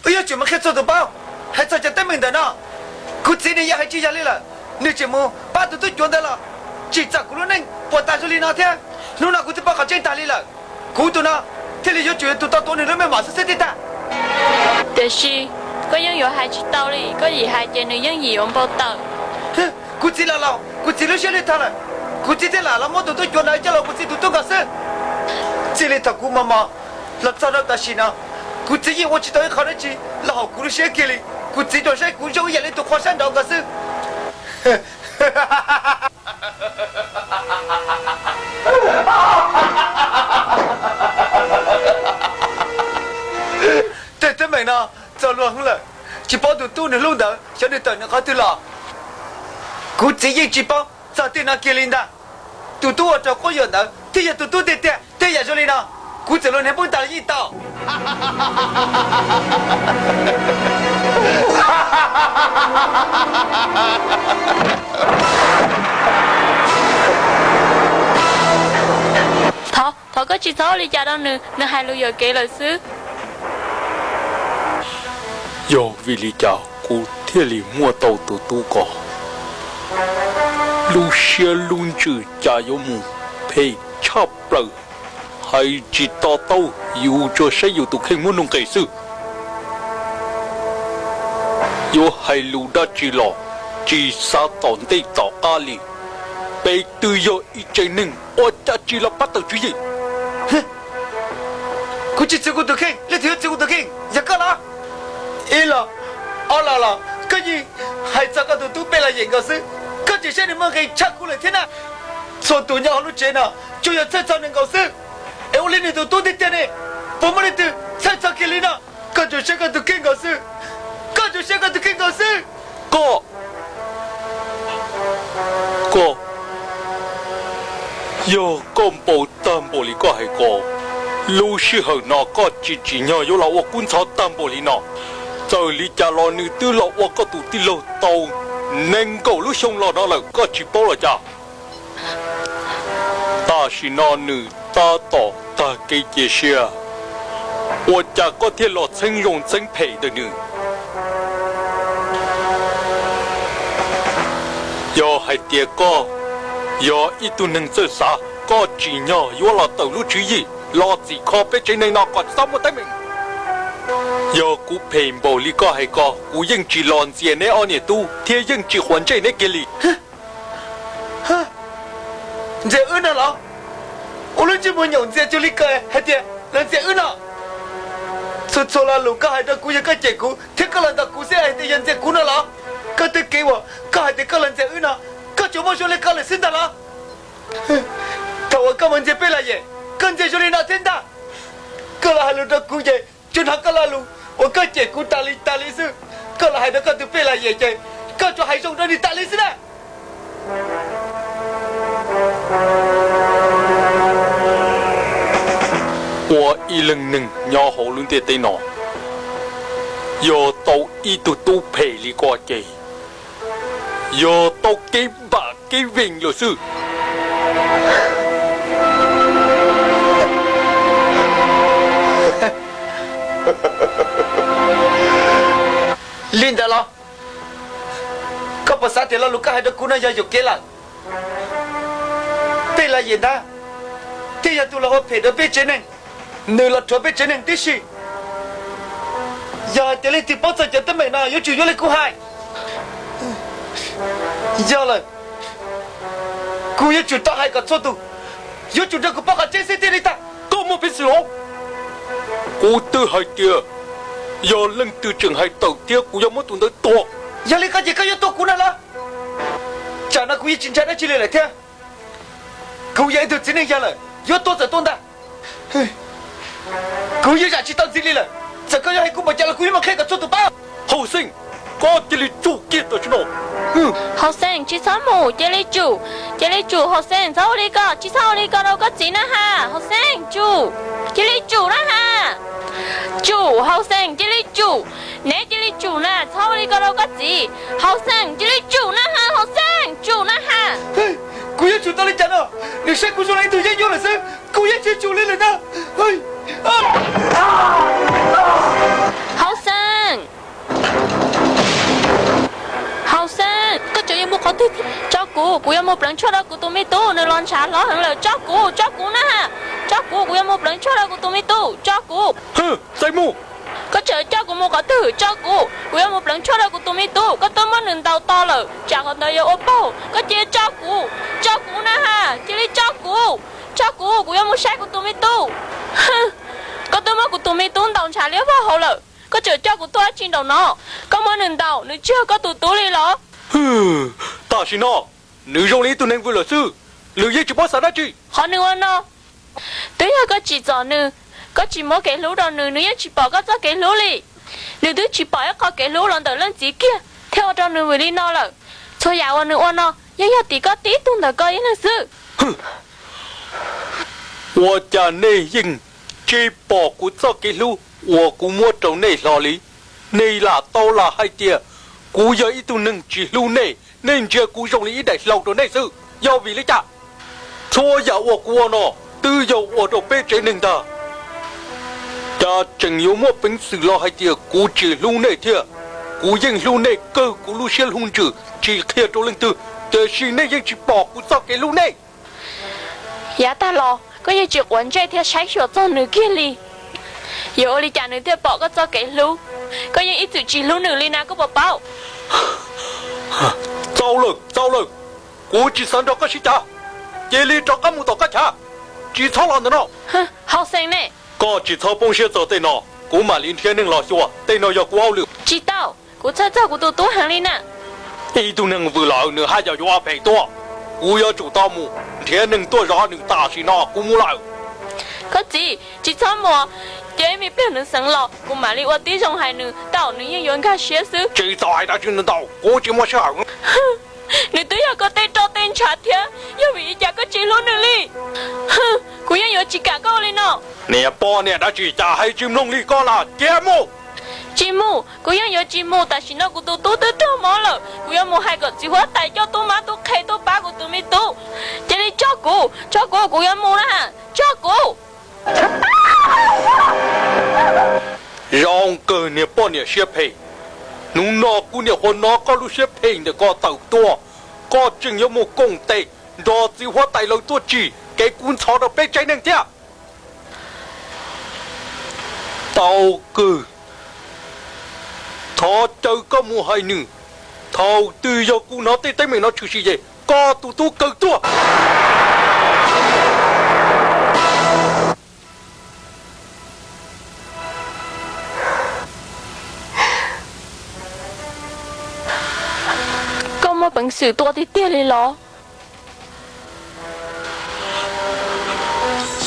Wb yuav tsum mus qhia txhua tus paub hais txog cov teeb meem ntawm no. Kuv txiv nws yam hais tsis yog li lawm, nws tseem mus pab tus tub cuav ntawd los tsim txom kuv lub neej puas tas zoo li no thiab. Hnub no kuv twb paub qhov tseeb tag li lawm, kuv tus no thiaj li yuav tsum yog tus tau tuav nws lub meej mom xwb xwb tiag tag. Tiam sis koj yeej yuav hais tsis tau li, koj yim hais ces nws yeej yim yuav npau taws. Kuv txiv los laus, kuv txiv lub siab lig tag lawm, kuv txiv thiaj lam los muab tus tub cuav ntawd coj los kuv txiv tus tub nkaus xwb. Txij li thaum kuv mos mos los txog rau tam sim no, kuv txiv yeej ua tsis tau ib qho dab tsi los haum kuv lub siab kiag li. Kuv txiv tsuas saib kuv zoo ib yam li tus qhua sab nraud nkaus xwb. Tej teeb meem no txog luag hwv lawm, tsis paub tus tub nws hlub ntawd xyov nws tawm nws qhov twg los. Kuv txiv yeej tsis paub txog tej no kiag li ntag. Tus tub uas raug quab yuam ntawd thiaj yog tus tub tiag tiag, tej yam zoo li no kuv txawm luag niag poob tas los yeej tau. Thov, thov koj tsis txhob ua li cas rau nws, nws hais lus yuam kev lawm xwb. Yog vim li cas kuv thiaj li muaj tau tus tub ko? Lub siab lub ntsws cas yuav mus phem tshaj plaws, hais tsis to taub, yus tsuas saib yus tus kheej muab nug nqes xwb. Yuav hais lus dab tsi los tsis xav tom ntej tom qab li. Peb twb yog ib tsev neeg, ua cas tsis los pab tawm tswv yim? Kuv tsis txwv kuv tus kheej, leej twg yuav txwv kuv tus kheej? Yog koj los? Ib los, ob los los koj yeej hais txog koj tus tub Pej Las Yem nkaus xwb. Koj tseem saib nws muaj nqis tshaj kuv lawm thiab na. Txhua tus nyob hauv lub tsev no tsuas yog txhawj txog nws nkaus xwb, es ua li nws tus tub tiag tiag ne, puas muaj leej twg txhawj txog kiag li no? Koj tsuas saib koj tus kheej nkaus xwb. Koj tsuas saib koj tus kheej nkaus xwb. Koj, koj, yog koj npau tag npaum li koj hais ko, lub sij hawm no koj tsis tsim nyog yuav los ua kub ntxhov tag npaum li no. Txawm li cas los nws twb los ua koj tus tij laug tau nees nkaum lub xyoo los no lawm, koj tsis paub los cas? Tam sim no nws tab tom tag kev cia siab, ua cas koj thiaj los txheeb zoo txheeb phem ntawm nws? Yog hais tias koj yog ib tug neeg txawj xav, koj tsim nyog yuav los tawm lub tswv yim los txhim kho peb tsev neeg no kom tsis txhob muaj teeb meem. Yog kuv phem npaum li koj hais ko, kuv yeej tsis los ntxias neb ob niam tub thiab yeej tsis quav ntsej neb kiag li. Ntxias wb no los? Ua lub ntsej muag nyaum ntxias cuag li ko hais tias los ntxias wb no? Txhua txhua lo lus koj hais rau kuv yog koj cem kuv thiab koj los ntaus kuv xwb hais tias yog ntxias kuv no los? Koj twb kev uas koj hais tias koj los ntxias wb no, koj tsuas muaj zoo li ko lawm xwb ntag los? Thaum uas koj mus ntxias Pej Las Yem, koj ntxias zoo li no thiab ntag. Koj los hais lus rau kuv ces tsuas hnov koj lo lus uas koj cem kuv tas li tas li xwb. Koj los hais rau koj tus Pej Las Yem ces koj tsuas hais zoo rau nws tas li xwb na. Ua ib leej neeg nyob hauv lub ntiaj teb no, yog tau ib tug tub phem li koj ces yog tau kev npam kev veem lawm xwb. Li ntawd los, koj puas xav tias lo lus koj hais rau kuv no yog yuam kev lawm? Pej Las Yem ntag thiaj yog tus los ua phem rau peb tsev neeg, nws los rhuav peb tsev neeg tib si. Yog hais tias leej twg paub txog cov teeb meem no yuav tsum yuav li kuv hais. Yog lawm, kuv yuav tsum tau hais kom txhua tus yuav tsum nrog kuv paub qhov tseeb xwb thiaj li tag. Koj muaj peev xwm los? Kuv twb hais tias Yog leej twg tseem hais tawm thiab kuv yuav muab tus ntawd tua. Yog li koj ces koj yuav tua kuv na los? Tsam no kuv yeej tsis ntshai dab tsi li lawm thiab. Kuv yog ib tug txiv neej yawg lawm, yuav tua txawm tua ntag. Kuv yeej zam tsis tau ntxiv li lawm. Txawm koj yuav hais kuv npaum cas los kuv yuav mus qhia kom txhua tus paub. Hauj Xeeb, koj cia li tsum kiag tam sim no. Hauj Xeeb, tsis txhob mus, cia li tsum, cia li tsum Hauj Xeeb, txhob ua li ko, tsis txhob ua li ko rau koj txiv na has. Hauj Xeeb, tsum, cia li tsum na has. Tsum Hauj Xeeb, cia li tsum, neb cia li tsum na, txhob ua li ko rau koj txiv. Hauj Xeeb, cia li tsum na has, Hauj Xeeb, tsum na has. Kuv yuav tsum tau li cas no? Nws saib kuv zoo li ib tug yeeb ncuab lawm xwb, kuv yeej tsis tsum li lawm ntag. Hauj Xeeb, Hauj Xeeb, koj tseem yuav mus qhov twg? Tso kuv, kuv yuav mus pleev tshuaj rau kuv tus me tub, nws los ntshav hlob heev lawm, tso kuv, tso kuv na has. Tso kuv, kuv yuav mus pleev tshuaj rau kuv tus me tub, tso kuv. Hwj, txais mus. Koj tseem coj kuv mus qhov twg? Tso kuv, kuv yuav mus pleev tshuaj rau kuv tus me tub, koj twb muab nws ntaus to lawm, tsam qhov ntawd yuav ua paug, koj cia li tso kuv, tso kuv na has, cia li tso kuv, tso kuv, kuv yuav mus saib kuv tus me tub. Koj twb muab kuv tus me tub ntaus ntshav liab vog hauv lawm, koj tseem coj kuv tuaj dab tsi nraum no? Koj muab nws ntaus, nws tsis yog koj tus tub li los? Tam sim no, nws zoo li ib tug neeg vwm lawm xwb, nws yeej tsis paub xav dab tsi. Qhov nws ua no, twb yog koj tsim txom nws, koj tsis muab kev hlub rau nws, nws yeej tsis pom koj txoj kev hlub li. Nws twb tsis pom ib qho kev hlub los ntawm leej txiv kiag thiaj ua rau nws vwm li no lawm. Txhua yam uas nws ua no yeej yog tim koj tib tug ntawm koj ib leeg xwb. Ua cas nej yeej tsis pom kuv txoj kev hlub uas kuv muab rau nej hlo li? Nej lam tau lam hais tias kuv yog ib tug neeg tsis hlub nej, nej ntsia kuv zoo li ib daim hlau rau nej xwb. Yog vim li cas? Txhua yam uas kuv ua no twb yog ua rau peb tsev neeg ntag. Cas tseem yuav muaj peev xwm los hais tias kuv tsis hlub nej thiab? Kuv yeej hlub nej kawg kuv lub siab hlub ntsws tsis qhia rau leej twg, tiam sis nej yeej tsis pom kuv txoj kev hlub nej. Yav tag los koj yeej tsis quav ntsej thiab saib xyuas txog nws kiag li. Yuav ua li cas nws thiaj pom koj txoj kev hlub? Koj yeej ib txwm tsis hlub nws li na, koj puas paub? Txaus lawm, txaus lawm, kuv tsis xav nrog koj sib cav. Cia li rov qab mus tom koj chav, tsis txhob los ntawm no. Hauj Xeeb ne? Koj tsis txhob poob siab txog tej no, kuv mam li nrhiav neeg los xyuas, tej no yog kuv hauj lwm. Tsis tau, kuv txhawj txog kuv tus tub heev li na. Ib tug neeg vwm lawm nws haj yam yuav phem tuaj. Kuv yuav tsum tau mus nrhiav neeg tuaj zov nws, tam sim no kuv mus lawm. Koj txiv, tsis txhob mus, cia ib me pliag nws xeev los kuv mam li ua tib zoo hais nws, tej zaum nws yeej yuav nkag siab xwb. Tsis txhob hais dab tsi ntau, kuv tsis muaj sij hawm. Nws twb yog koj tej roj tej ntshav thiab, yog vim li cas koj tsis hlub nws li? Kuv yeej yuav tsis kam koj ua li no. Niam poj niam dab tsi cas hais tsis mloog li koj lawm, cia mus. Tsis mus, kuv yeej yuav tsis mus, tam sim no kuv tus tub twb tuag mob lawm, kuv yuav mus hais kom txiv huab tais coj tub mab tub qhe tuaj pab kuv tus me tub. Cia li tso kuv, tso kuv, kuv yuav mus na, tso kuv. Zoo kawg niag poj niam siab phem, hnub no kuv niam yuav hnov koj lub siab phem ntawm koj tawm tuaj, koj tseem yuav mus koom tes nrog txiv huab tais lawv tuaj tsim kev kub ntxhov rau peb tsev neeg thiab. Tau kawg, thov caw koj mus hais nws, thaum twg yog kuv hnov tej teeb meem no tshwm sim ces koj tus tub kawg tuag. Koj muaj peev xwm tua tiag tiag li los?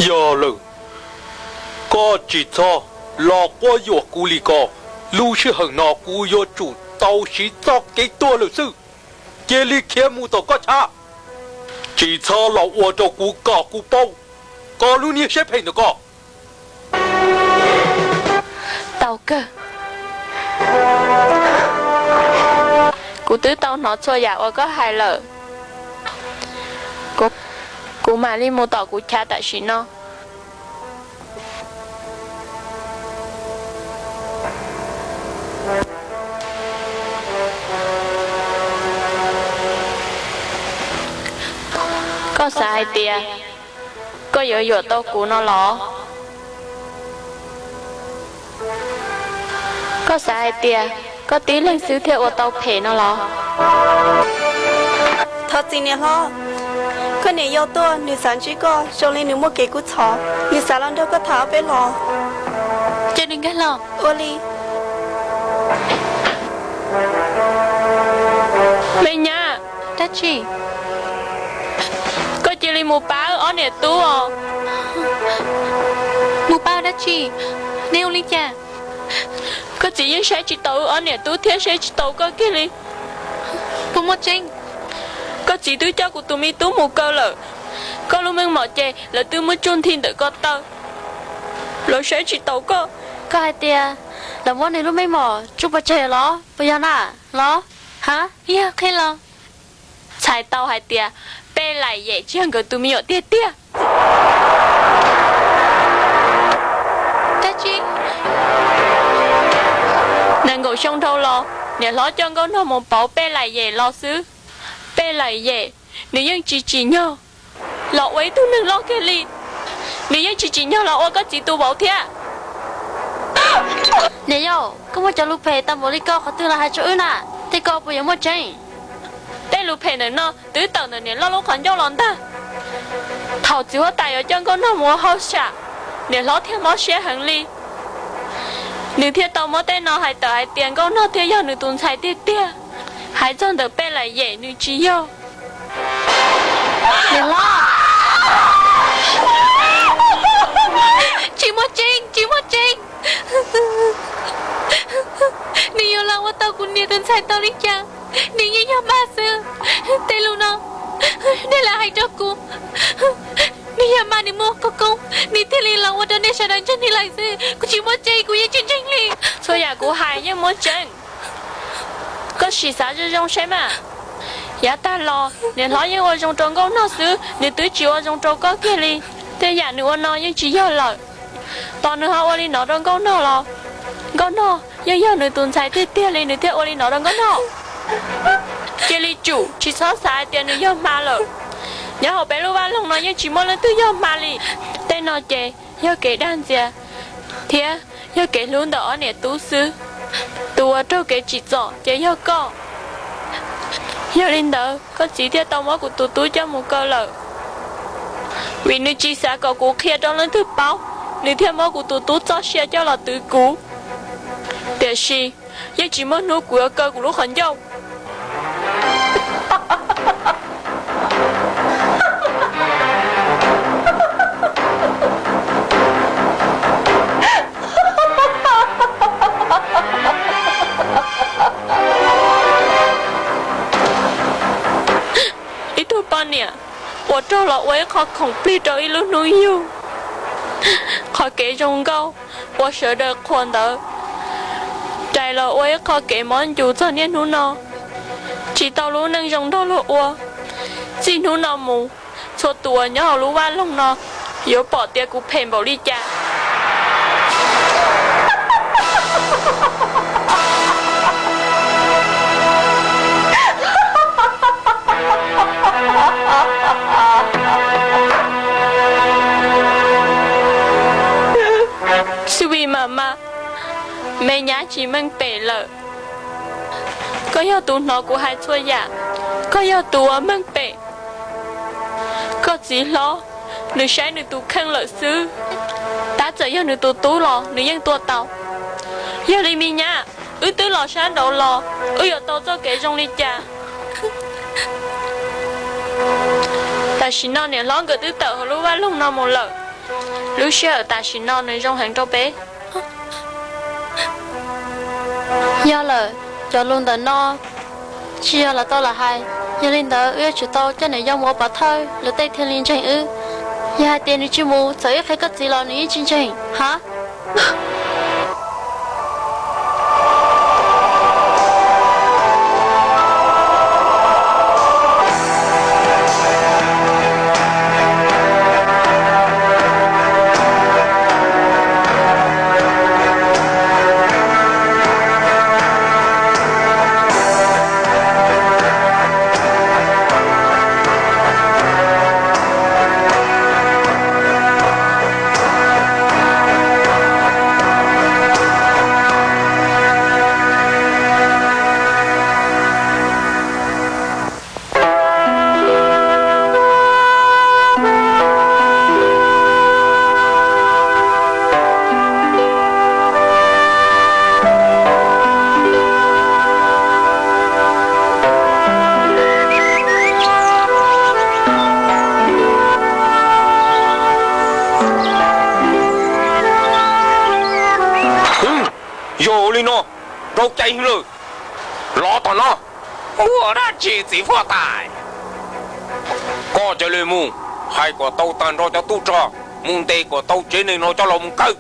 Yog lawm, koj tsis txhob los quab yuam kuv li ko. Lub sij hawm no kuv yuav tsum tau siv txoj kev tuag lawm xwb. Cia li khiav mus tom koj chav, tsis txhob los ua rau kuv kom kuv paub koj lub niag siab phem ntawm koj. Tau kawg, kuv twb tau hnov txhua yam uas koj hais lawm. Kuv mam li mus tom kuv chav tam sim no. Koj xav hais tias koj yuav yuam tau kuv no los? Koj xav hais tias koj tib leeg xwb thiaj ua tau phem no los? Thov txim niam hlob, koj niam yau tuaj nws xav ntsib koj zoo li nws muaj kev kub txhov, nws xav los nrog koj tham ob peb hlo. Ces nws nkag los ua li. Me nyab, dab tsi? Koj cia li mus pab wb ob niam tub os. Mus pab dab tsi? Neb ua li cas? Koj txiv yeej saib tsis taus wb ob niam tub thiab saib tsis taus koj kiag li. Puas muaj tseeb? Koj txiv twb coj kuv tus me tub mus kaw lawm. Koj lub meej mom ces lawv twb muab tsuj nthi ntawm ko taw. Lawv saib tsis taus koj. Koj hais tias lawv muab nws lub meej mom tsuj pov tseg los puas yog na? Los ha? Yog qhia los. Txhais tau hais tias Pej Laim Yem tsis yog nkawd tus me nyuam tiag tiag. Dab tsi? Nees nkaum xyoo dhau los, niam hlob coj Nkauj Nog mus pauv Pej Laim Yem los xwb. Pej Laim Yem, nws yeej tsis tsim nyog los ua ib tug neeg loj kiag li. Nws yeej tsis tsim nyog los ua koj txiv tus vauv thiab. Niam yau, koj muaj cov lus phem tau npaum li ko qhov twg los hais rau wb na? Tej ko puas yuav muaj tseeb? Tej lus phem ntawm no twb tawm ntawm niam loj lub qhov ncauj los ntag. Thaum txiv huab tais yuav coj Nkauj Nog mus ua hauj sam, niam hlob thiaj mob siab heev li. Nws thiaj tau muab tej no hais tawm hais tias Nkauj Nog thiaj yog nws tus ntxhais tiag tiag. Hais txog ntawm Pej Laim Yem nws tsis yog. Niam hlob, tsis muaj tseeb, tsis muaj tseeb. Nws yuav los ua tau kuv niam tus ntxhais tau li cas? Nws yeej yog mag xwb. Tej lus no nej lam hais rau kuv. Nws yog mag, nws muaj khawv koob, nws thiaj li los ua rau nej sawv daws ntseeg nws lawm xwb. Kuv tsis muaj tseeb, kuv yeej tsis ntseeg li. Txhua yam kuv hais yeej muaj tseeb. Koj sim xav zoo zoo saib mas. Yav tag los niam hlob yeej ua zoo rau Nkauj Nog xwb, nws twb tsis ua zoo rau koj kiag li. Tej yam nws ua no yeej tsis yog lawm. Tos nws ho ua li no rau Nkauj Nog los, Nkauj Nog yeej yog nws tus ntxhais tiag tiag li, nws thiaj ua li no rau Nkauj Nog. Cia li tsum tsis txhob xav hais tias nws yog hma lawm. Nyob hauv peb lub vaj loog no yeej tsis muaj leej twg yog hma li. Tej no ces yog kev dag ntxias thiab yog kev hlub ntawm ob niam tub xwb. Tus uas raug kev tsim txom ces yog koj. Yog li ntawd koj txiv thiaj tau muab kuv tus tub coj mus kaw lawm, vim nws tsis xav kom kuv qhia rau leej twg paub, nws thiaj muab kuv tus tub txoj sia coj los twv kuv. Tiam sis yeej tsis muaj hnub kuv yuav kaw kuv lub qhov ncauj. Ib tug poj niam uas raug los ua ib qho khoom plig rau ib lub hnub yug, qhov kev zoo nkauj uas sawv daws qhuas ntawd, rais los ua ib qho kev mob ncus txog niaj hnub no, tsis tau lub neej zoo nrog luag ua. Txij hnub no mus, txhua tus uas nyob hauv lub vaj loog no yuav pom tias kuv phem npaum li cas. Xwb vim mam mas, me nyab tsis meej pem lawm. Koj yog tus hnov kuv hais txhua yam, koj yog tus uas meej pem. Koj txiv hlob, nws saib nws tus kheej lawm xwb. Tab txawm yog nws tus tub los nws yeej tua tau. Yog li me nyab, wb twb los sab nraud los, wb yuav tau txoj kev zoo li cas? Tam sim no niam hlob nkawd twb tawm hauv lub vaj loog no mus lawm. Lub sij hawm tam sim no nws zoo heev rau peb. Yog lawm, cov lus ntawm no tsis yog los tau lam hais. Yog li ntawd wb yuav tsum tau coj niam yau mus ua pov thawj, luag tej thiaj li ntseeg wb. Yog hais tias nws tsis mus, txawm wb qhia koj txiv los nws yeej tsis ntseeg ha. Tau cai hwv lawm, los tom no. Muaj dab tsi txiv huab tais? Koj cia li mus hais kom tau tag nrho cov tub rog, mus ntes kom tau tsev neeg no coj los mus kaw.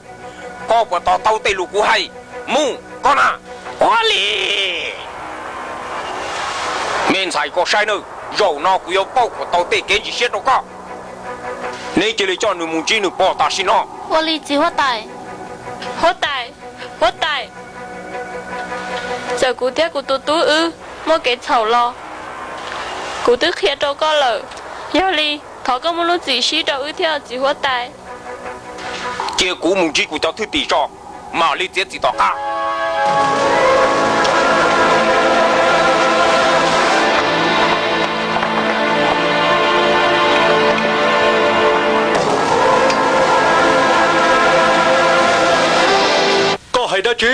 Koj puas to taub tej lus kuv hais? Mus koj na. Ua li. Me ntxhais koj saib nawb, zaum no kuv yuav pauj kom tau tej kev ntsis siab rau koj. Neb cia li coj nws mus ntsib nws pog tam sim no. Ua li txiv huab tais. Huab tais, huab tais, txawm kuv thiab kuv tus tub wb muaj kev txhaum los kuv twb qhia rau koj lawm. Yog li thov koj muaj lub txim sib rau wb thiab txiv huab tais. Cia kuv mus ntsib kuv cov thwj tim tso, mam li txiav txim tom qab. Koj hais dab tsi?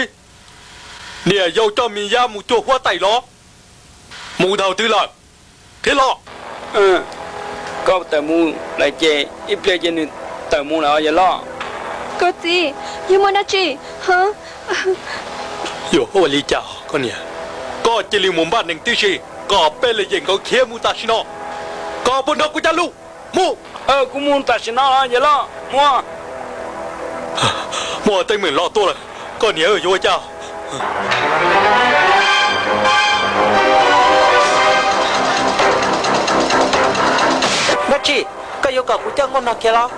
Niam yau coj me yab mus cuag huab tais los? Mus dhau twg lawm? Qhia los. Koj tawm mus lawm ces ib pliag ces nws tawm mus lawm yawg loj. Koj txiv, yog muaj dab tsi? Yuav ua li cas koj niam? Koj cia li mus npaj neeg tib si kom peb lawm yem nkawd khiav mus tam sim no. Koj puas nrog kuv cab lus? Mus. Kuv mus tam sim no los yawg loj. Mus. Muaj teeb meem loj tuaj lawm, koj niam yuav ua cas? Dab tsi? Koj yuav kom kuv coj nkauj nog khiav los?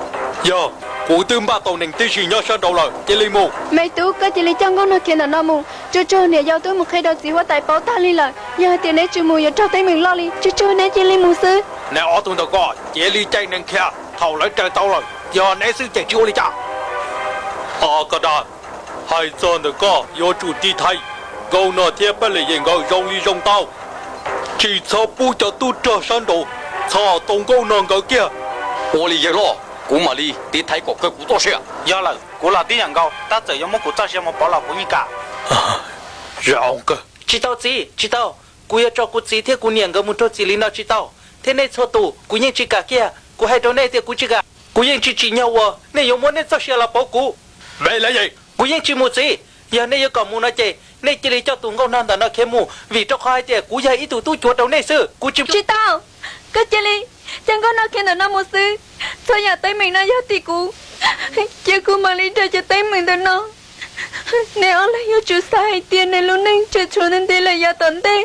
Yog, kuv twb npaj tau neeg tib si nyob sab nraud lawm, cia li mus. Me tub, koj cia li coj nkauj nog khiav ntawm no mus. Tsuag tsuag niam yau twb mus qhia rau txiv huab tais paub tag li lawm. Yog hais tias neb tsis mus yuav raug teeb meem loj li. Tsuag tsuag neb cia li mus xwb. Neb ob tug ntawm koj cia li caij neeg khiav, thaum lawv raws tau lawm yog neb xwb ces tsis ua li cas. Os koj dab, hais txog ntawm koj yuav tsum tiv thaiv nkauj nog thiab peb lawm yem nkawd zoo li zoo tau. Tsis txhob pub cov tub rog sab nraud txhom tau nkauj nog nkawd kiag. Ua li yawg loj, kuv mam li tiv thaiv kom kawg kuv txoj sia. Yog lawm, kuv los tib yam nkaus, tab txawm yuav muab kuv txoj sia mus pauv los kuv yeej kam. Zoo kawg. Tsis tau txiv, tsis tau. Kuv yuav tso kuv txiv thiab kuv niam nkawd mus raug txim li no tsis tau. Thiab nej txhua tus kuv yeej tsis kam kiag. Kuv hais rau nej tias kuv tsis kam. Kuv yeej tsis tsim nyog uas nej yuav muab nej txoj sia los pauv kuv. Peb lawm yem. Kuv yeej tsis mus txiv. Yog nej yuav kom mus no ces nej cia li coj tus nkauj nog ntawm no khiav mus, vim rau qhov hais tias kuv yog ib tug tub cuav rau nej xwb. Kuv tsis... Tsis tau. Koj cia li coj nkauj nog khiav ntawm no mus xwb. Txhua yam teeb meem no yog tim kuv. Cia kuv mam li raug cov teeb meem ntawm no. Neb ob leeg yuav tsum xav hais tias neb lub neej tseem tshuav ntev ntev lawm yav tom ntej.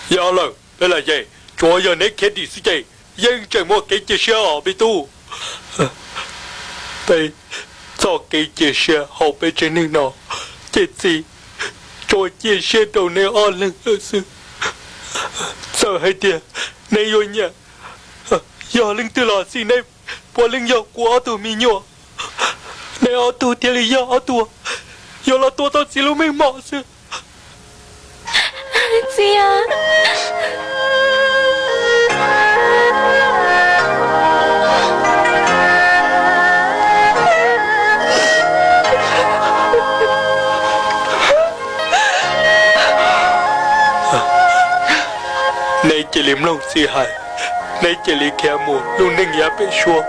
Yog lawm, peb lawm yem, tsuav yog neb khiav dim xwb ces yeej tseem muaj kev cia siab os me tub. Peb txoj kev cia siab hauv peb tsev neeg no ces txiv tsuas cia siab rau neb ob leeg lawm xwb. Txawm hais tias neb yuav nyiam yog leej twg los xij, neb puav leej yog kuv ob tug me nyuam. Neb ob tug thiaj li yog ob tug yuav los tua tau txiv lub meej mom xwb. Txiv, neb cia li mloog txiv hais, neb cia li khiav mus lub neej yav pem suab,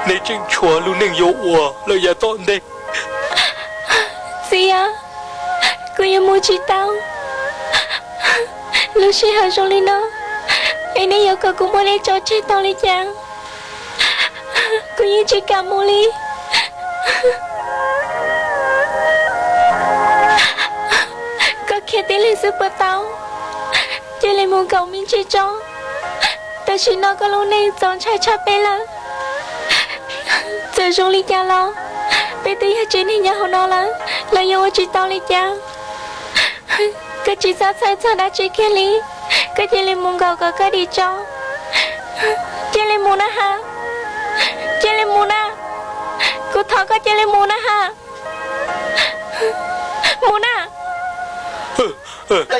neb tseem tshuav lub neej yuav ua lawm yav tom ntej. Txiv, kuv yuav mus tsis tau. Lub sij hawm zoo li no es neb yuav kom kuv muab neb tso tseg tau li cas? Kuv yeej tsis kam mus li. Koj khiav tib leeg xwb puas tau? Cia li mus nkaum me ntsis tso. Tam sim no koj lub neej txaus ntshai tshaj peb lawm. Txawm zoo li cas los peb twb yog tsev neeg nyob hauv no lawm, los yuav ua tsis tau li cas. Koj tsis txhob txhawj txog dab tsi kiag li. Koj cia li mus nkaum kom koj dim tso. Cia li mus na has. Cia li mus na. Kuv thov koj cia li mus na has. Mus na.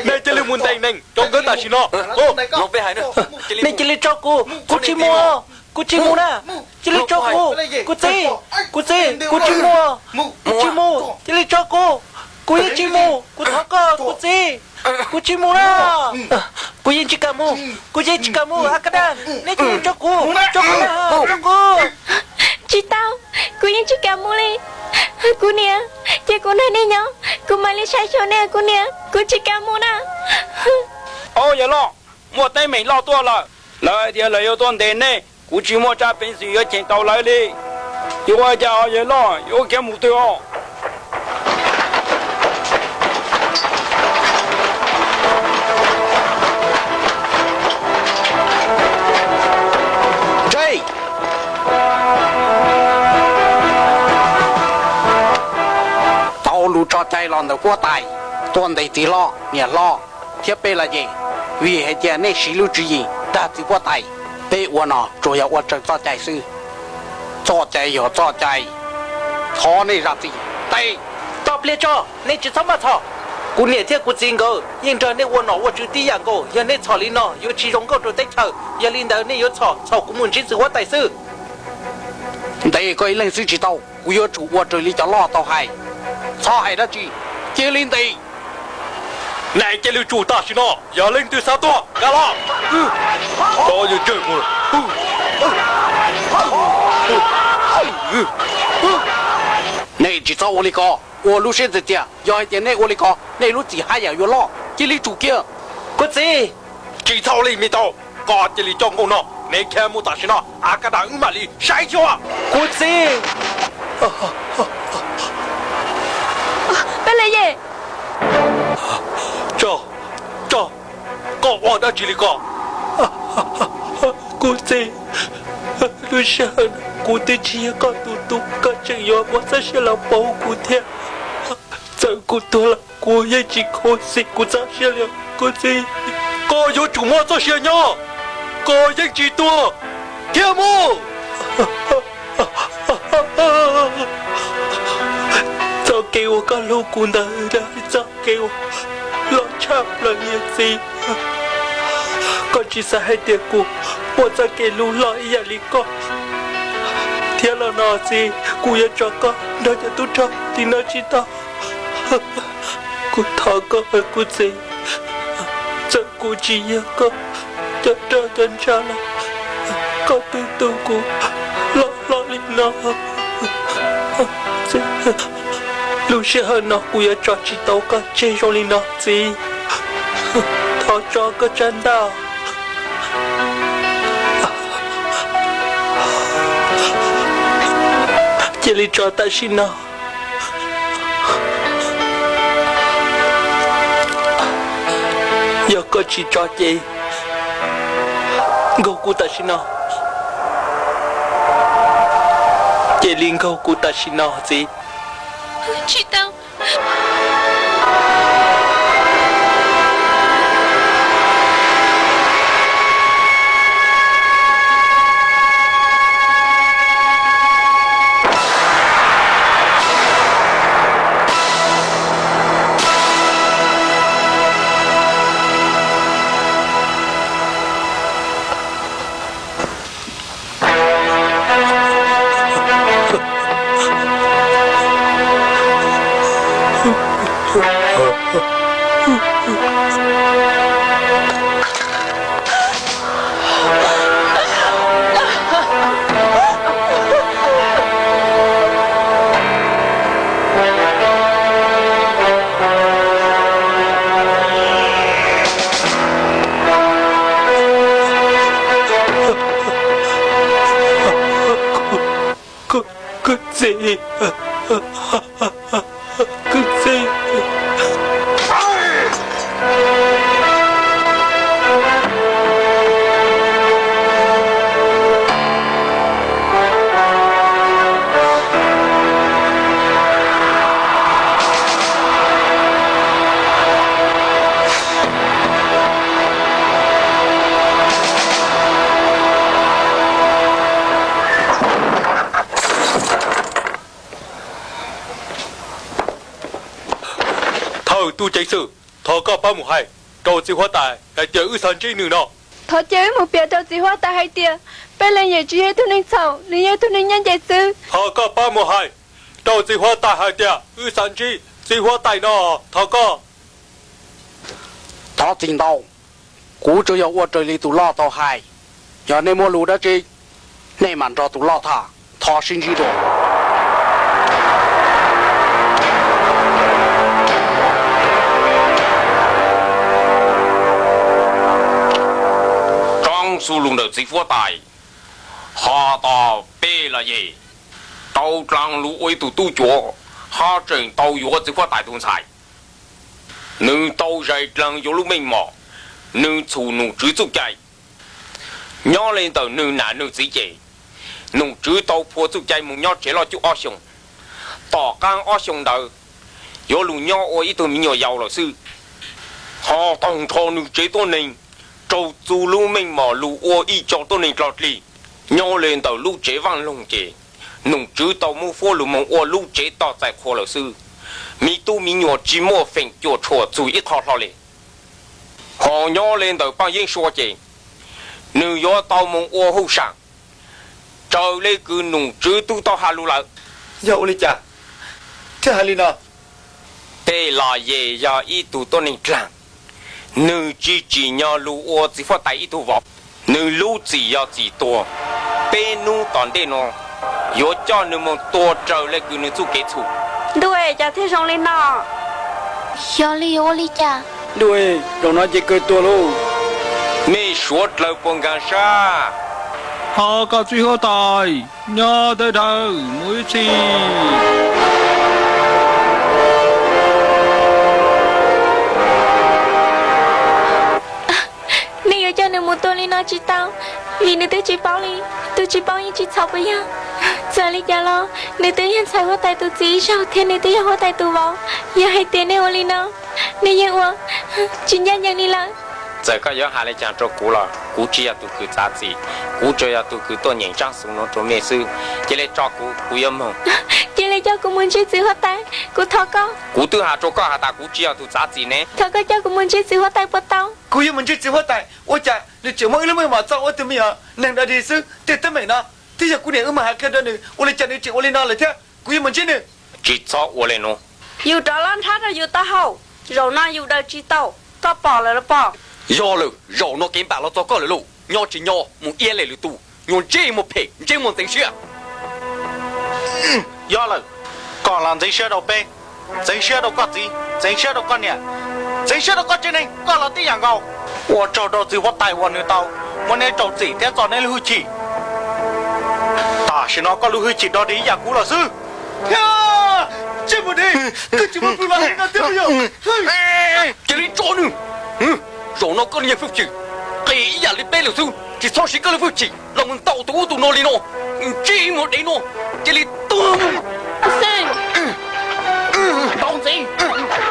Nej cia li mus ntes neeg rau nkawd tam sim no. Nej cia li tso kuv, kuv tsis mus. Kuv tsis mus na. Cia li tso kuv, kuv txiv, kuv txiv, kuv tsis mus. Kuv tsis mus, cia li tso kuv. Kuv yeej tsis mus, kuv thov koj kuv txiv. Kuv tsis mus na. Kuv yeej tsis kam mus, kuv yeej tsis kam mus, a ka daj, nej cia li tso kuv, tso kuv na, tso kuv. Tsis tau, kuv yeej tsis kam mus li. Kuv niam, cia kuv nrog nej nyob, Kuv mam li saib xyuas nej kuv niam, kuv tsis kam mus na. Au yawg loj, muaj teeb meem loj tuaj lawm. Lawv hais tias lawv yuav tuaj ntes nej, kuv tsis muaj tsab peev xwm yuav cheem tau lawv li. Yuav ua cas os yawg loj, yuav khiav mus twg os? Tau lus tso cai los ntawm huab tais tuaj ntes txiv hlob, niam hlob thiab Peb Leej Yej, vim hais tias nej siv lub tswv yim dag txiv huab tais. Peb ua no tsuas yog ua raws txoj cai xwb. Txoj cai yog txoj cai, thov nej zam txim. Tau, tso, nej tsis txhob maj txhom. Kuv niam thiab kuv txiv nkawd yeej nrog nej ua nom ua tswv tib yam nkaus, yog nej txhom li no yuav tsis zoo nkauj rau teb chaws. Yog li ntawd nej yuav txhom, txhom kuv mus ntsib txiv huab tais xwb. Ntes koj ib leeg xwb tsis tau, kuv yuav tsum ua raws li cov loj tau hais. Txhob hais dab tsi, cia li ntes. Nej cia li tsum tam sim no, yog leej twg xav tuag nkag los. Nej tsis txhob ua li ko, ua lub siab txias txias, yog hais tias nej ua li ko nej lub txim haj yam yuav loj, cia li tsum kiag. Kuv txiv, tsis txhob ua li me tub, koj cia li coj nkauj no, nws khiav mus tam sim no, a ka da wb mam li saib xyuas. Kuv txiv. Peb Leej Yej. Tso, tso, koj ua dab tsi li ko? Kuv txiv, lub sij hawm no kuv twb tsis yog koj tus tub, koj tseem yuav muab txoj sia los pauv kuv thiab. Txawm kuv tuag los kuv yeej tsis khuv xim kuv txoj sia li. Kuv txiv, koj yuav tsum muaj txoj sia nyob, koj yeej tsis tuag, khiav mus. Txoj kev uas koj hlub kuv ntawd yog txoj kev uas loj tshaj plaws niam txiv. Koj tsis xav hais tias kuv muaj txoj kev hlub loj ib yam li koj thiab los no txiv, kuv yuav tso koj nrog cov tub rog tim no tsis tau. Kuv thov koj, kuv txiv, txawm kuv tsis yog koj cov rog cov ntsha los koj twb tu kuv loj hlob li no. Lub sij hawm no kuv yuav tso tsis tau koj tseg zoo li no txiv. Thov tso koj tsab ntaj, cia li tso tam sim no. Yog koj tsis tso ces nkaug kuv tam sim no. Cia li nkaug kuv tam sim no txiv. Tsis tau. Kwv tij, kwv tij. Thawj tub ceev xwm, thov koj pab mus hais rau txiv huab tais hais tias wb xav ntsib nws no. Thov cia wb mus piav rau txiv huab tais hais tias Peb Leej Yej tsis yog ib tug neeg txhaum, nws yog ib tug neeg ncaj ncees xwb. Thov koj pab mus hais rau txiv huab tais hais tias wb xav ntsib txiv huab tais no, thov koj. Thov txim ntau, kuv tsuas yog ua raws li tus loj tau hais. Yog nej muaj lus dab tsi, nej mam nrog tus loj tham, thov sib ntsib dua. xub lug ntawm txiv huab tais, ho tos peb los yej tau dlaag lug ua ib tug tub cuav, ho tseem tau yuav txiv huab tais tus ntxhais. Nws tau zais dlaag yuav lub meej mom, nws txhum num tswv txuj cai. Nyob le ntawm nws nam nws txiv ces, num tswv tau phua txuj cai moog nyob tsev loj cuj ob xyoos. Tom qaab ob xyoos ntawd, yuav lug nyob ua ib tug me nyuam yaus lawm xwb. Ho taug nrho nws tsev tuab neeg, raug txug lub meej mom lug ua ib co tuab neeg dlog dlig. Nyob le ntawm lub tsev vaaj loog ces, num tswv tau muab huab lug moog ua lub tsev toj txais qhua lawm xwb. Me tub me nyuam tsi muaj feem cuam tshuam txug ib qho hlo le. Ho nyob le ntawm Paaj Yeeb Sua ces, nws yuav tau moog ua huj sam, raws le kws num tswv tub tau has lug lawm. Yog ua li cas thiaj hais li no? Tej los yej yog ib tug tuab neeg dlaag, nws tsi tsim nyog lug ua txiv huab tais ib tug vauv. Nws lub txim yog txim tuag, peb nub tom ntej nuav yuav coj nws moog tua raws le kws nws txuj kev txhum. Ntuj, cas thiaj zoo li no? Yog li yuav ua li cas? Ntuj, zaum no ces kawg tuag lauj. Mej suav dlawg puas nkaag sab? Ho koj txiv huab tais nyob teb dhawv mus ib txhis. Nej yuav coj nws mus tua li no tsis tau, vim nws twb tsis paub li. Tus tsis paub yeej tsis txhaum puas yog? Txawm li cas los nws twb yog ntxhais huab tais tus txiv ib zaug thiab nws twb yog huab tais tus vauv. Yog hais tias nej ua li no, nej yeej ua tsis ncaj ncees li lawm. Txawm koj yuav has li cas rau kuv los kuv tsis yog tus kws txav txim, kuv tsuas yog tus kws tuaj nyeem tsaab xuv nuav rau mej xwb. Cia li tso kuv, kuv yuav moog. Cia li coj kuv mus ntsib txiv huab tais, kuv thov koj. Kuv twb has rau koj has tas kuv tsis yog tus txav txim ne. Thov koj coj kuv mus ntsib txiv huab tais puas tau? Kuv yuav mus ntsib txiv huab tais, ua cas nws tseem muaj ib lub meej mom txog ua tug me nyuam neeg dog dig xwb, tej teeb meem no twb yog kuv niam wb muab hais qhia rau nws, ua li cas nws tseem ua li no lawm thiab? Kuv yuav mus ntsib nws. Tsis txhob ua li no. Yus rov loj nrhab rau yus taub hau, zaum no yus daws tsis tau, koj pom lawm los pom? Yog lawm, zaum no kev npam los txog koj lawm lauj. Nyob tsis nyob mus iab le lwm tus, nyuag ntsej muag phem ntsej muag ntxeev siab. Yog lawm, koj los ntxeev siab rau peb, ntxeev siab rau koj txiv, ntxeev siab rau koj niam, ntxeev siab rau koj tsev neeg, koj los tib yam nkaus. Ua tsaug rau txiv huab tais uas nws tau muab neb rau txim thiab txo neb lub hwj chim. Tam sim no koj lub hwj chim dog dig ib yam kuv lawm xwb. Tsis muaj deb, koj tsis muaj plhu los li no thiab puas yog? Cia li tso nws. Zaum no koj li nyag hwj chim qis ib yam li peb lawm xwb, tsis txhob siv koj lub hwj chim los mus ntaus tus ub tus no li no. Ntsej muag dev no, cia li tuag. Xeeb, ntaus ntxiv,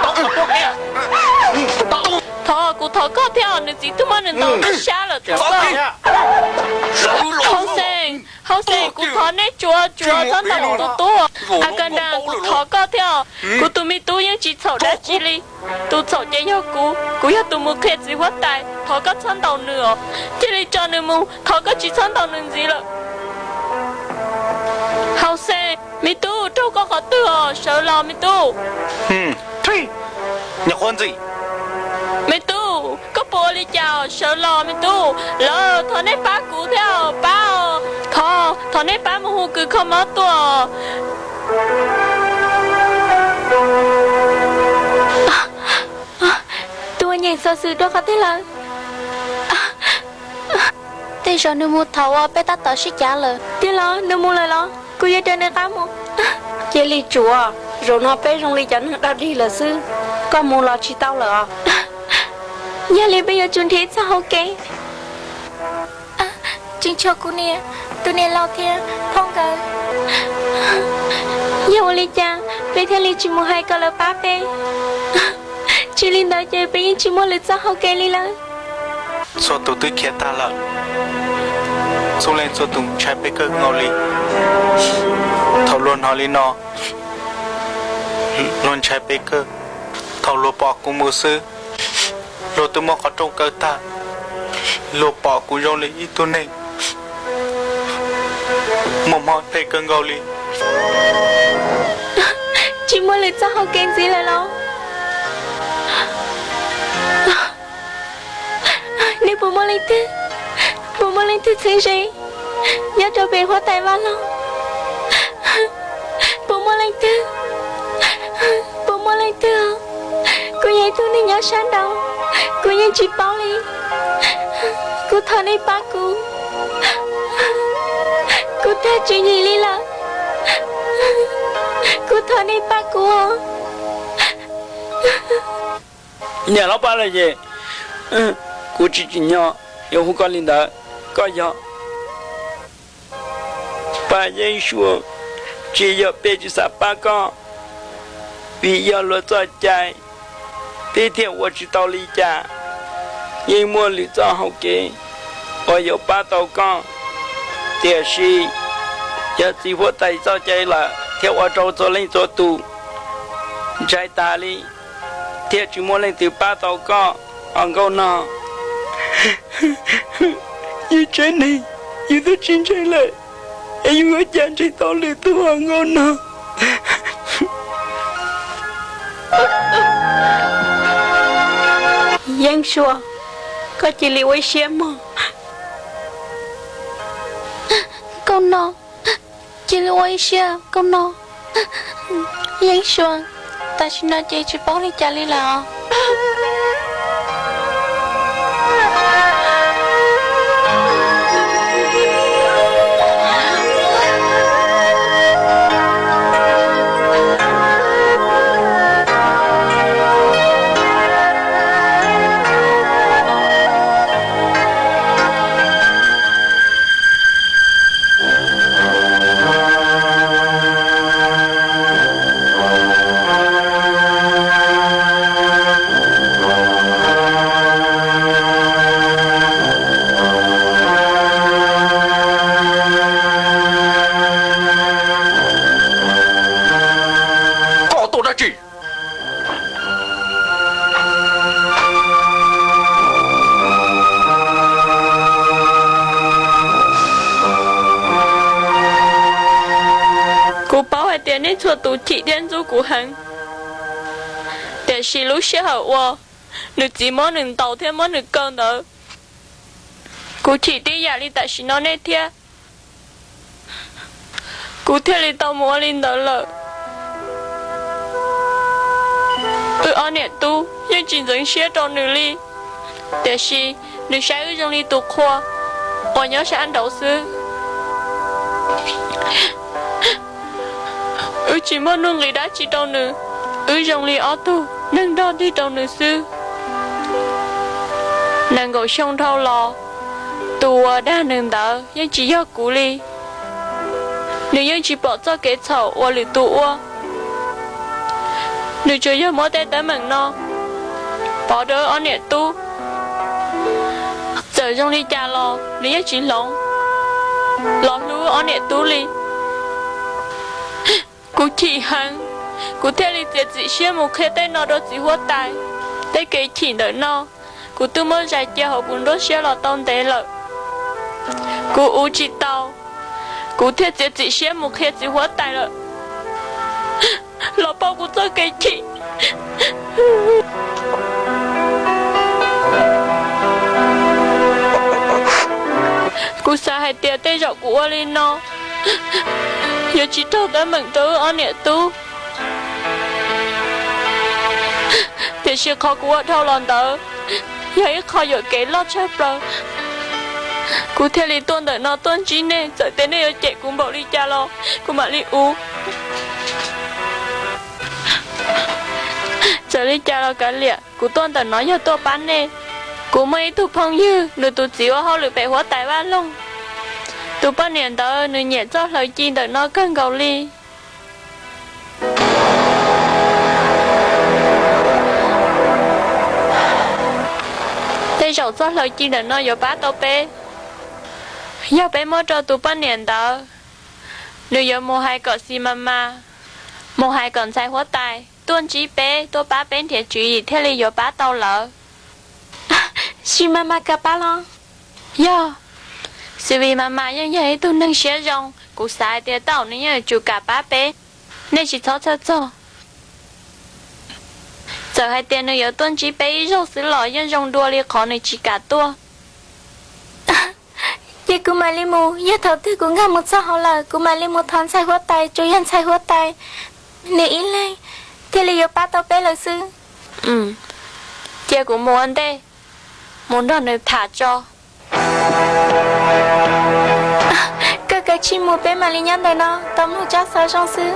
ntaus kom tuag kiag. Thov, kuv thov koj thiab, nws txiv twb muab nws ntaus tag sab lawm, thov koj. Hauv Xeeb, Hauv Xeeb, kuv thov neb tsuav, tsuav txhob ntaus kuv tus tub. A ka nab, kuv thov koj thiab, kuv tus me tub yeej tsis txhaum dab tsi li. Tus txhaum ces yog kuv, kuv yog tus mus qhia txiv huab tais, thov koj txhob ntaus nws os. Cia li tso nws mus, thov koj tsis txhob ntaus nws ntxiv lawm. Hauv Xeeb, me tub, raug koj qhov twg os, sawv los me tub. Nyuam qhuav ntxim. Me tub, koj puas ua li cas os, sawv los me tub. Lawm, thov nej pab kuv thiab, pab os. Thov, thov nej pab mus hu kws kho mob tuaj. Tus uas nyeem xov xwm rau qhov twg lawm? Tej zaum nws mus thaum uas peb tab tom sib cav lawm. Tiag los? Nws mus lawm los? Kuv yuav raws nws qab mus. Cia li tsuav, zaum no peb zoo li cov neeg dog dig lawm xwb, koj mus los tsis tau lawm os. Yog li peb yuav tsum nrhiav txoj hau kev. Tseem tshuav kuv niam, tus niam laus thiab phauj nkawd. Yog ua li cas peb thiaj li tsis mus hais kom lawv pab peb? Tsis li ntawd ces peb yeej tsis muaj lwm txoj hau kev li lawm. Txhua tus twb khiav tag lawm, txhua leej txhua tus ntshai peb kawg nkaus li. Thaum luag hnov li no, luag ntshai peb kawg. Thaum luag pom kuv mus xwb, luag twb muab qhov rooj kaw tag. Luag pom kuv zoo li ib tug neeg muaj mob phem kawg nkaus li. Tsis muaj lwm txoj hau kev ntxiv lawm los? Nej puas muaj leej twg, puas muaj leej twg txheeb ze nyob rau pem huab tais vaj loog? Puas muaj leej twg, puas muaj leej twg? Kuv yog ib tug neeg nyob sab nraud, kuv yeej tsis paub li. Kuv thov nej pab kuv, kuv tag tswv yim li lawm, kuv thov nej pab kuv. Niam hlob Paj Lawm Yim, kuv tsis tsim nyog yuav hu koj li ntawd. Koj yog Paj Yeeb Suav, tsis yog peb tsis xav pab koj, vim yog luag txoj cai, peb thiaj ua tsis tau li cas. Yeej muaj lwm txoj hau kev uas yuav pab tau koj, tiam sis yog txiv huab tais txoj cai lawm thiaj ua rau txhua leej txhua tus ntshai tas li, thiaj tsis muaj leej twg pab tau koj os nkauj nog. Yus tsev neeg, yus twb tsis ntshai lawm, es yus yuav cas ntshai tau lwm tus os nkauj nog. Yeeb Suav, koj cia li ua ib siab mog. Nkauj nog, cia li ua ib siab nkauj nog. Yeeb Suav, tam sim no ces tsis paub li cas li lawm os. Koj tuaj dab tsi? Kuv paub hais tias nej txhua tus chim thiab ntxub kuv heev, tiam sis lub sij hawm uas nws txiv muab nws ntaus thiab muab nws kaw ntawd, kuv chim tib yam li tam sim no nej thiab. Kuv thiaj li tau mus ua li ntawd lawm. Wb ob niam tub yeej tsis ntxeev siab rau nws li, tiam sis nws saib wb zoo li tus qhua uas nyob sab nraud xwb. Wb tsis muaj nuj nqis dab tsi rau nws, wb zoo li ob tug neeg nrog dig rau nws xwb. Nees nkaum xyoo dhau los, tus uas dag nws ntawd yeej tsis yog kuv li. Nws yeej tsis pom txoj kev txhaum uas lwm tus ua. Nws tsuas yog muab tej teeb meem no pov rau wb ob niam tub. Txawm zoo li cas los nws yeej tsis hloov los hlub wb ob niam tub li. Kuv chim heev, kuv thiaj li txiav txim siab mus qhia tej no rau txiv huab tais. Tej kev chim ntawm no kuv twb muab zais cia hauv kuv nruab siab los tau ntev lawm. Kuv ua tsis tau, kuv thiaj txiav txim siab mus qhia txiv huab tais lawm los pauj kuv txoj kev chim. Kuv xav hais tias tej zaum kuv ua li no yuav tsis raug teeb meem rau wb ob niam tub, tiam sis qhov kuv ua dhau los ntawd yog ib qho yuam kev loj tshaj plaws. Kuv thiaj li tuaj ntawm no tuaj ntsib nej, txawm tias nej yuav cem kuv npaum li cas los kuv mam li ua. Txawm li cas los kav liam, kuv tuaj ntawm no yog tuaj pab nej. Kuv muaj ib tug phooj ywg, nws tus txiv ua hauj lwm pem huab tais Vaj Loog. Tus poj niam ntawd nws nyiam txoj hlawv ci ntawm no kawg nkaus li. Tej zaum txoj hlawv ci ntawm no yuav pab tau peb. Yog peb muab rau tus poj niam ntawd, nws yuav mus hais kom Xis Mas Mas, mus hais kom ntxhais huab tais tuaj ntsib peb, tuaj pab peb nrhiav tswv yim thiaj li yuav pab tau lawv. Xis Mas Mas kam pab los? Yog, Xis Mas Mas yeej yog ib tug neeg siab zoo, kuv xav hais tias tej zaum nws yeej yuav tsum kam pab peb. Nej tsis txhob txhawj txog. Txawm hais tias nws yuav tuaj ntsib peb ib zaug xwb los yeej zoo dua li qhov nws tsis kam tuaj. Ces kuv mam li mus, yog thaum twg kuv nkag mus txog hauv lawm kuv mam li mus thov ntxhais huab tais, tsuas yog ntxhais huab tais nws ib leeg thiaj li yuav pab tau peb lawm xwb. Cia kuv mus ua ntej, mus nrog nws tham tso. Koj kav tsij mus, peb mam li nyob ntawm no tos mloog tsab xov zoo xwb.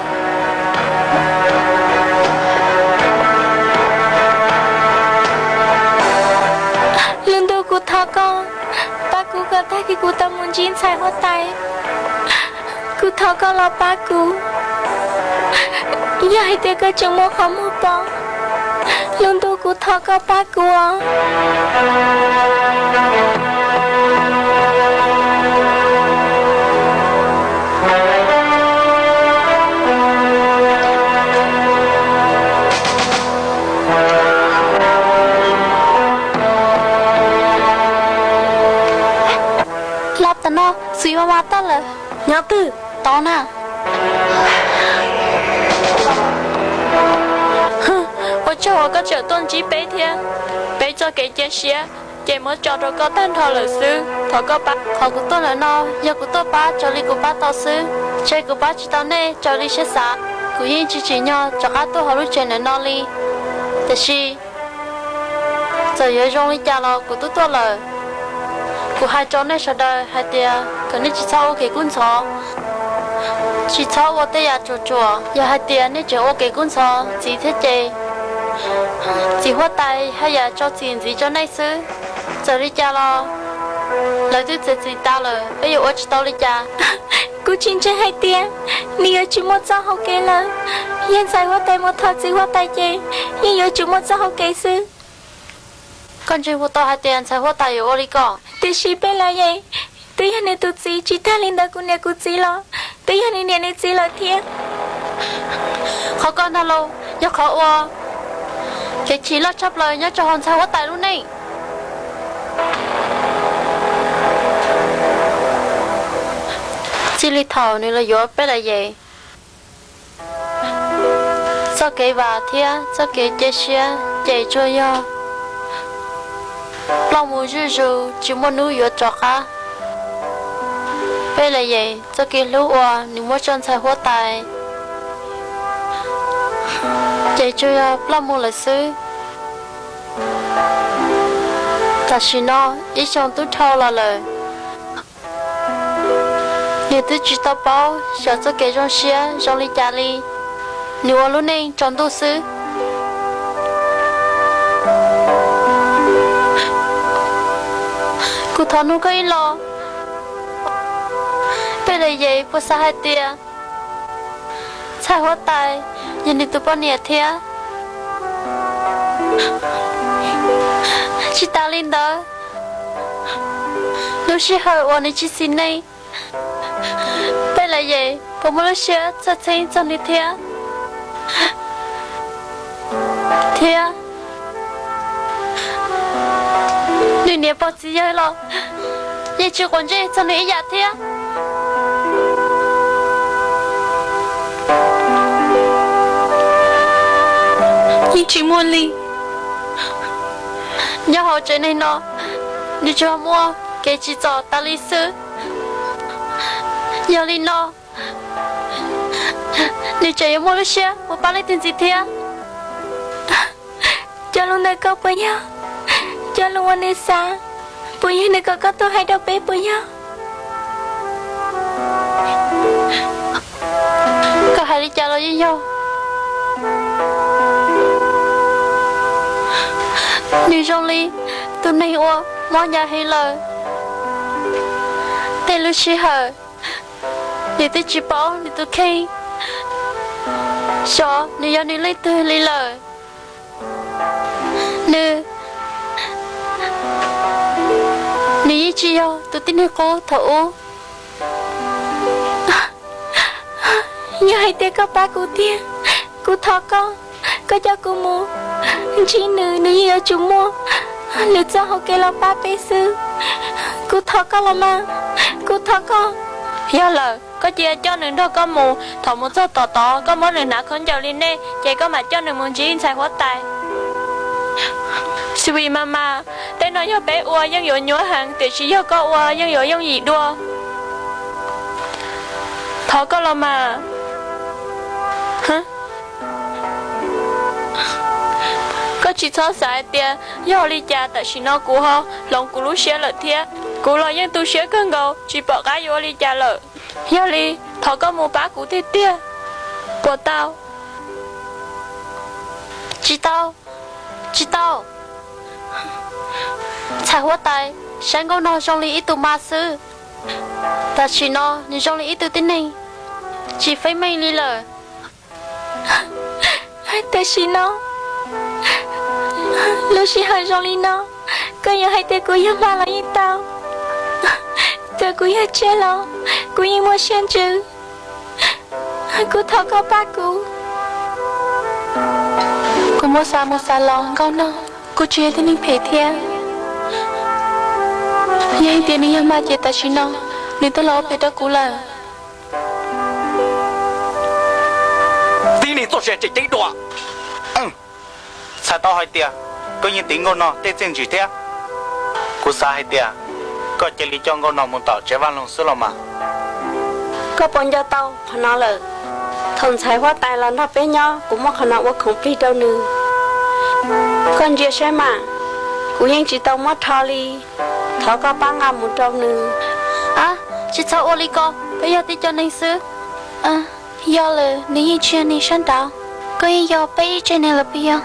Lub ntuj, kuv thov koj pab kuv kom tag kis kuv tau mus ntsib ntxhais huab tais. Kuv thov koj los pab kuv. Yog hais tias koj tseem muaj qhov muag pom, lub ntuj, kuv thov koj pab kuv os. Los tom no, xwm mas mas tag lawm. Nyob twg? Tod na. Ua tsaug uas koj tseem tuaj ntsib peb thiab. Peb txoj kev cia siab ces muab tso rau koj tag nrho lawm xwb. Thov koj pab. Qhov kuv tuaj ntawm no yog kuv tuaj pab raws li kuv pab tau xwb, ces kuv pab tsis tau nej raws li siab xav. Kuv yeej tsis tsim nyog rov qab tuaj hauv lub tsev ntawm no li. Tiam sis txawm yuav zoo li cas los kuv twb tuaj lawm. Kuv hais rau nej sawv daws hais tias kom nej tsis txhob ua kev kub ntxhov, tsis txhob ua tej yam ruam ruam. Yog hais tias nej tseem ua kev kub ntxhov txiv thiab ces txiv huab tais haj yam tso txim ntxiv rau nej xwb. Txawm li cas los lawv twb txiav txim tas lawm, peb yuav ua tsis tau li cas. Kuv tsis ntseeg hais tias nws yuav tsis muaj txoj hau kev lawm. Yog ntxhais huab tais mus thov txiv huab tais ces yeej yuav tsum muaj txoj hau kev xwb. Koj ntseeg puas tau hais tias ntxhais huab tais yuav ua li ko? Tiam sis Peb Las Yes, twb yog nws tus txiv, tsis tag li ntawd kuv niam kuv txiv los twb yog nws niam nws txiv lawm thiab. Qhov koj ntag lauj, yog qhov uas kev chim loj tshaj plaws nyob rau hauv ntxhais huab tais lub neej. Txij li thaum nws los yuav Peb Las Yes, txoj kev vam thiab txoj kev cia siab ces tsuas yog ploj mus zuj zus, tsis muaj hnub yuav rov qab. Peb Las Yes txoj kev hlub uas nws muab rau ntxhais huab tais ces tsuas yog ploj mus lawm xwb. Tam sim no ib xyoo twb dhau los lawm, nws twb tsis tau paub xyov txoj kev zoo siab zoo li cas li. Nws ua lub neej tsaus ntuj xwb. Kuv thov nug koj ib los, Peb Las Yes puas xav hais tias ntxhais huab tais yog nws tus poj niam thiab? Tsis tas li ntawd, lub sij hawm uas nws tsis xis neej, Peb Las Yes puas muaj lub siab txawj txheeb txog nws thiab? Thiab nws niam pog txiv yawg los yeej tsis quav ntsej txog nws ib yam thiab. Yeej tsis muaj li. Nyob hauv tsev neeg no, nws tsuas muaj kev tsim txom tas li xwb. Yog li no, nws tseem yuav muaj lub siab mus pab leej twg ntxiv thiab? Cov lus ntawm koj puas yog cov lus uas nws xav, puas yog nws kom koj tuaj hais rau peb puas yog? Koj hais li cas los yeej yog. Nws zoo li tus neeg uas mob hnyav heev lawm. Tej lub sij hawm nws twb tsis paub nws tus kheej xyov nws yog nws leej twg li lawm. Nws, nws yeej tsis yog tus tib neeg qub thaum ub. Yog hais tias koj pab kuv tiag, kuv thov koj, koj coj kuv mus ntsib nws, nws yeej yuav tsum muaj nws txoj hau kev los pab peb xwb. Kuv thov koj los mas, kuv thov koj. Yog lawm, koj cia coj nws nrog koj mus. Thaum mus txog tom tod, koj muab nws hnav khaub ncaws li nej, ces koj mam coj nws mus ntsib ntxhais huab tais. Sweet Mama, tej no yog peb ua yeej yuav nyuaj heev, tiam sis yog koj ua yeej yuav yooj yim dua. Thov koj los mas. Koj tsis txhob xav hais tias yog ua li cas tam sim no kuv ho hloov kuv lub siab lawm thiab. Kuv los yeej tu siab kawg nkaus tsis pom qab yuav ua li cas lawm. Yog li thov koj mus pab kuv tiag tiag, puas tau? Tsis tau, tsis tau. Ntxhais huab tais, saib nkauj no zoo li ib tug ma xwb. Tam sim no nws zoo li ib tug tib neeg tsis feeb meej li lawm. Tam sim no lub sij hawm zoo li no, koj yuav hais tias kuv yog ma los yeej tau, txawm kuv yog tsiaj los kuv yeej muaj siab ntsws. Kuv thov koj pab kuv. Kuv muab xav mus xav los nkauj no kuj tsis yog tib neeg phem thiab. Yog hais tias nws yog ma ces tam sim no nws twb los ua phem rau kuv lawm. Tib neeg txoj sia tseem ceeb dua. Txhais tau hais tias koj yeej tiv nkauj no tej txiaj ntsig thiab. Kuv xav hais tias koj cia li coj nkauj no mus tom tsev vaj loog xwb los mas. Koj puas nco tau qhov no lawm? Thaum ntxhais huab tais los nrog peb nyob kuv muab qhov no ua khoom plig rau nws. Koj ntsia saib mas, kuv yeej tsis tau muab rho li. Thov koj pab nqa mus rau nws. Ab, tsis txhob ua li ko, peb yog tib co neeg xwb. Yog lawm, nws yeej tsis yog neeg sab nraud, koj yeej yog peb ib tsev neeg lawm puas yog?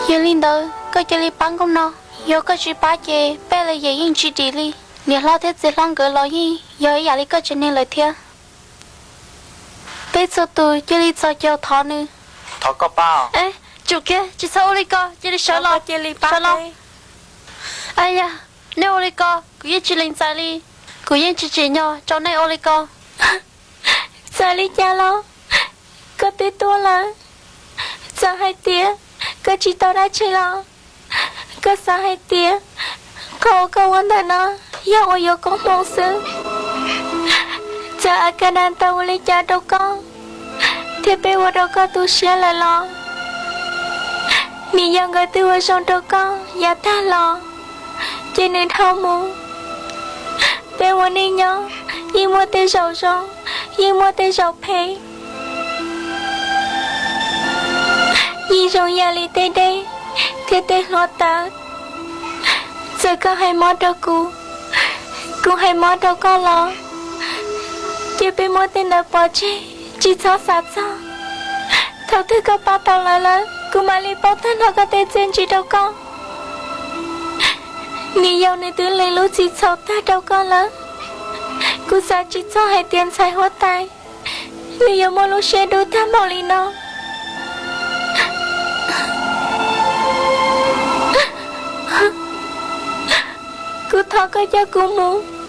Yog li ntawd koj cia li pab nkauj no, yog koj tsis pab ces peb lawv yam yeej tsis dim li. Niam hlob thiab txiv hlob nkawd los yeej yog ib yam li koj tsev neeg lawm thiab. Peb txhua tus cia li txhos caug thov nws. Thov koj pab. Tsum kiag, tsis txhob ua li ko, cia li sawv los, sawv los. Yog nej ua li ko kuv yeej tsis lees txais li, kuv yeej tsis tsim nyog rau nej ua li ko. Txawm li cas los koj twb tuaj lawm, txawm hais tias koj tsis tau dab tsi los koj xav hais tias qhov uas koj ua ntawm no yog ua yuav koob hmoov xwb. Txawm A Ka Na tau ua li cas rau koj thiab peb ua rau koj tu siab lawm los, niam yau nkawd twb ua zoo rau koj yav tag los, ces nws dhau mus. Peb ua neej nyob yeej muaj tej zaum zoo, yeej muaj tej zaum phem, yeej zoo yam li tej dej thiab tej hluav taws. Txawm koj hais mob rau kuv, kuv hais mob rau koj los, ces peb muab tej ntawd pov tseg, tsis txhob xav txog. Thaum twg koj pab tau lawv lawm, kuv mam li paub tag nrho koj tej txiaj ntsig rau koj. Niam yau nws twb lees lub txim txhaum tag rau koj lawm. Kuv xav tsis txog hais tias ntxhais huab tais nws yuav muaj lub siab dub tag npaum li no. Kuv thov koj coj kuv mus.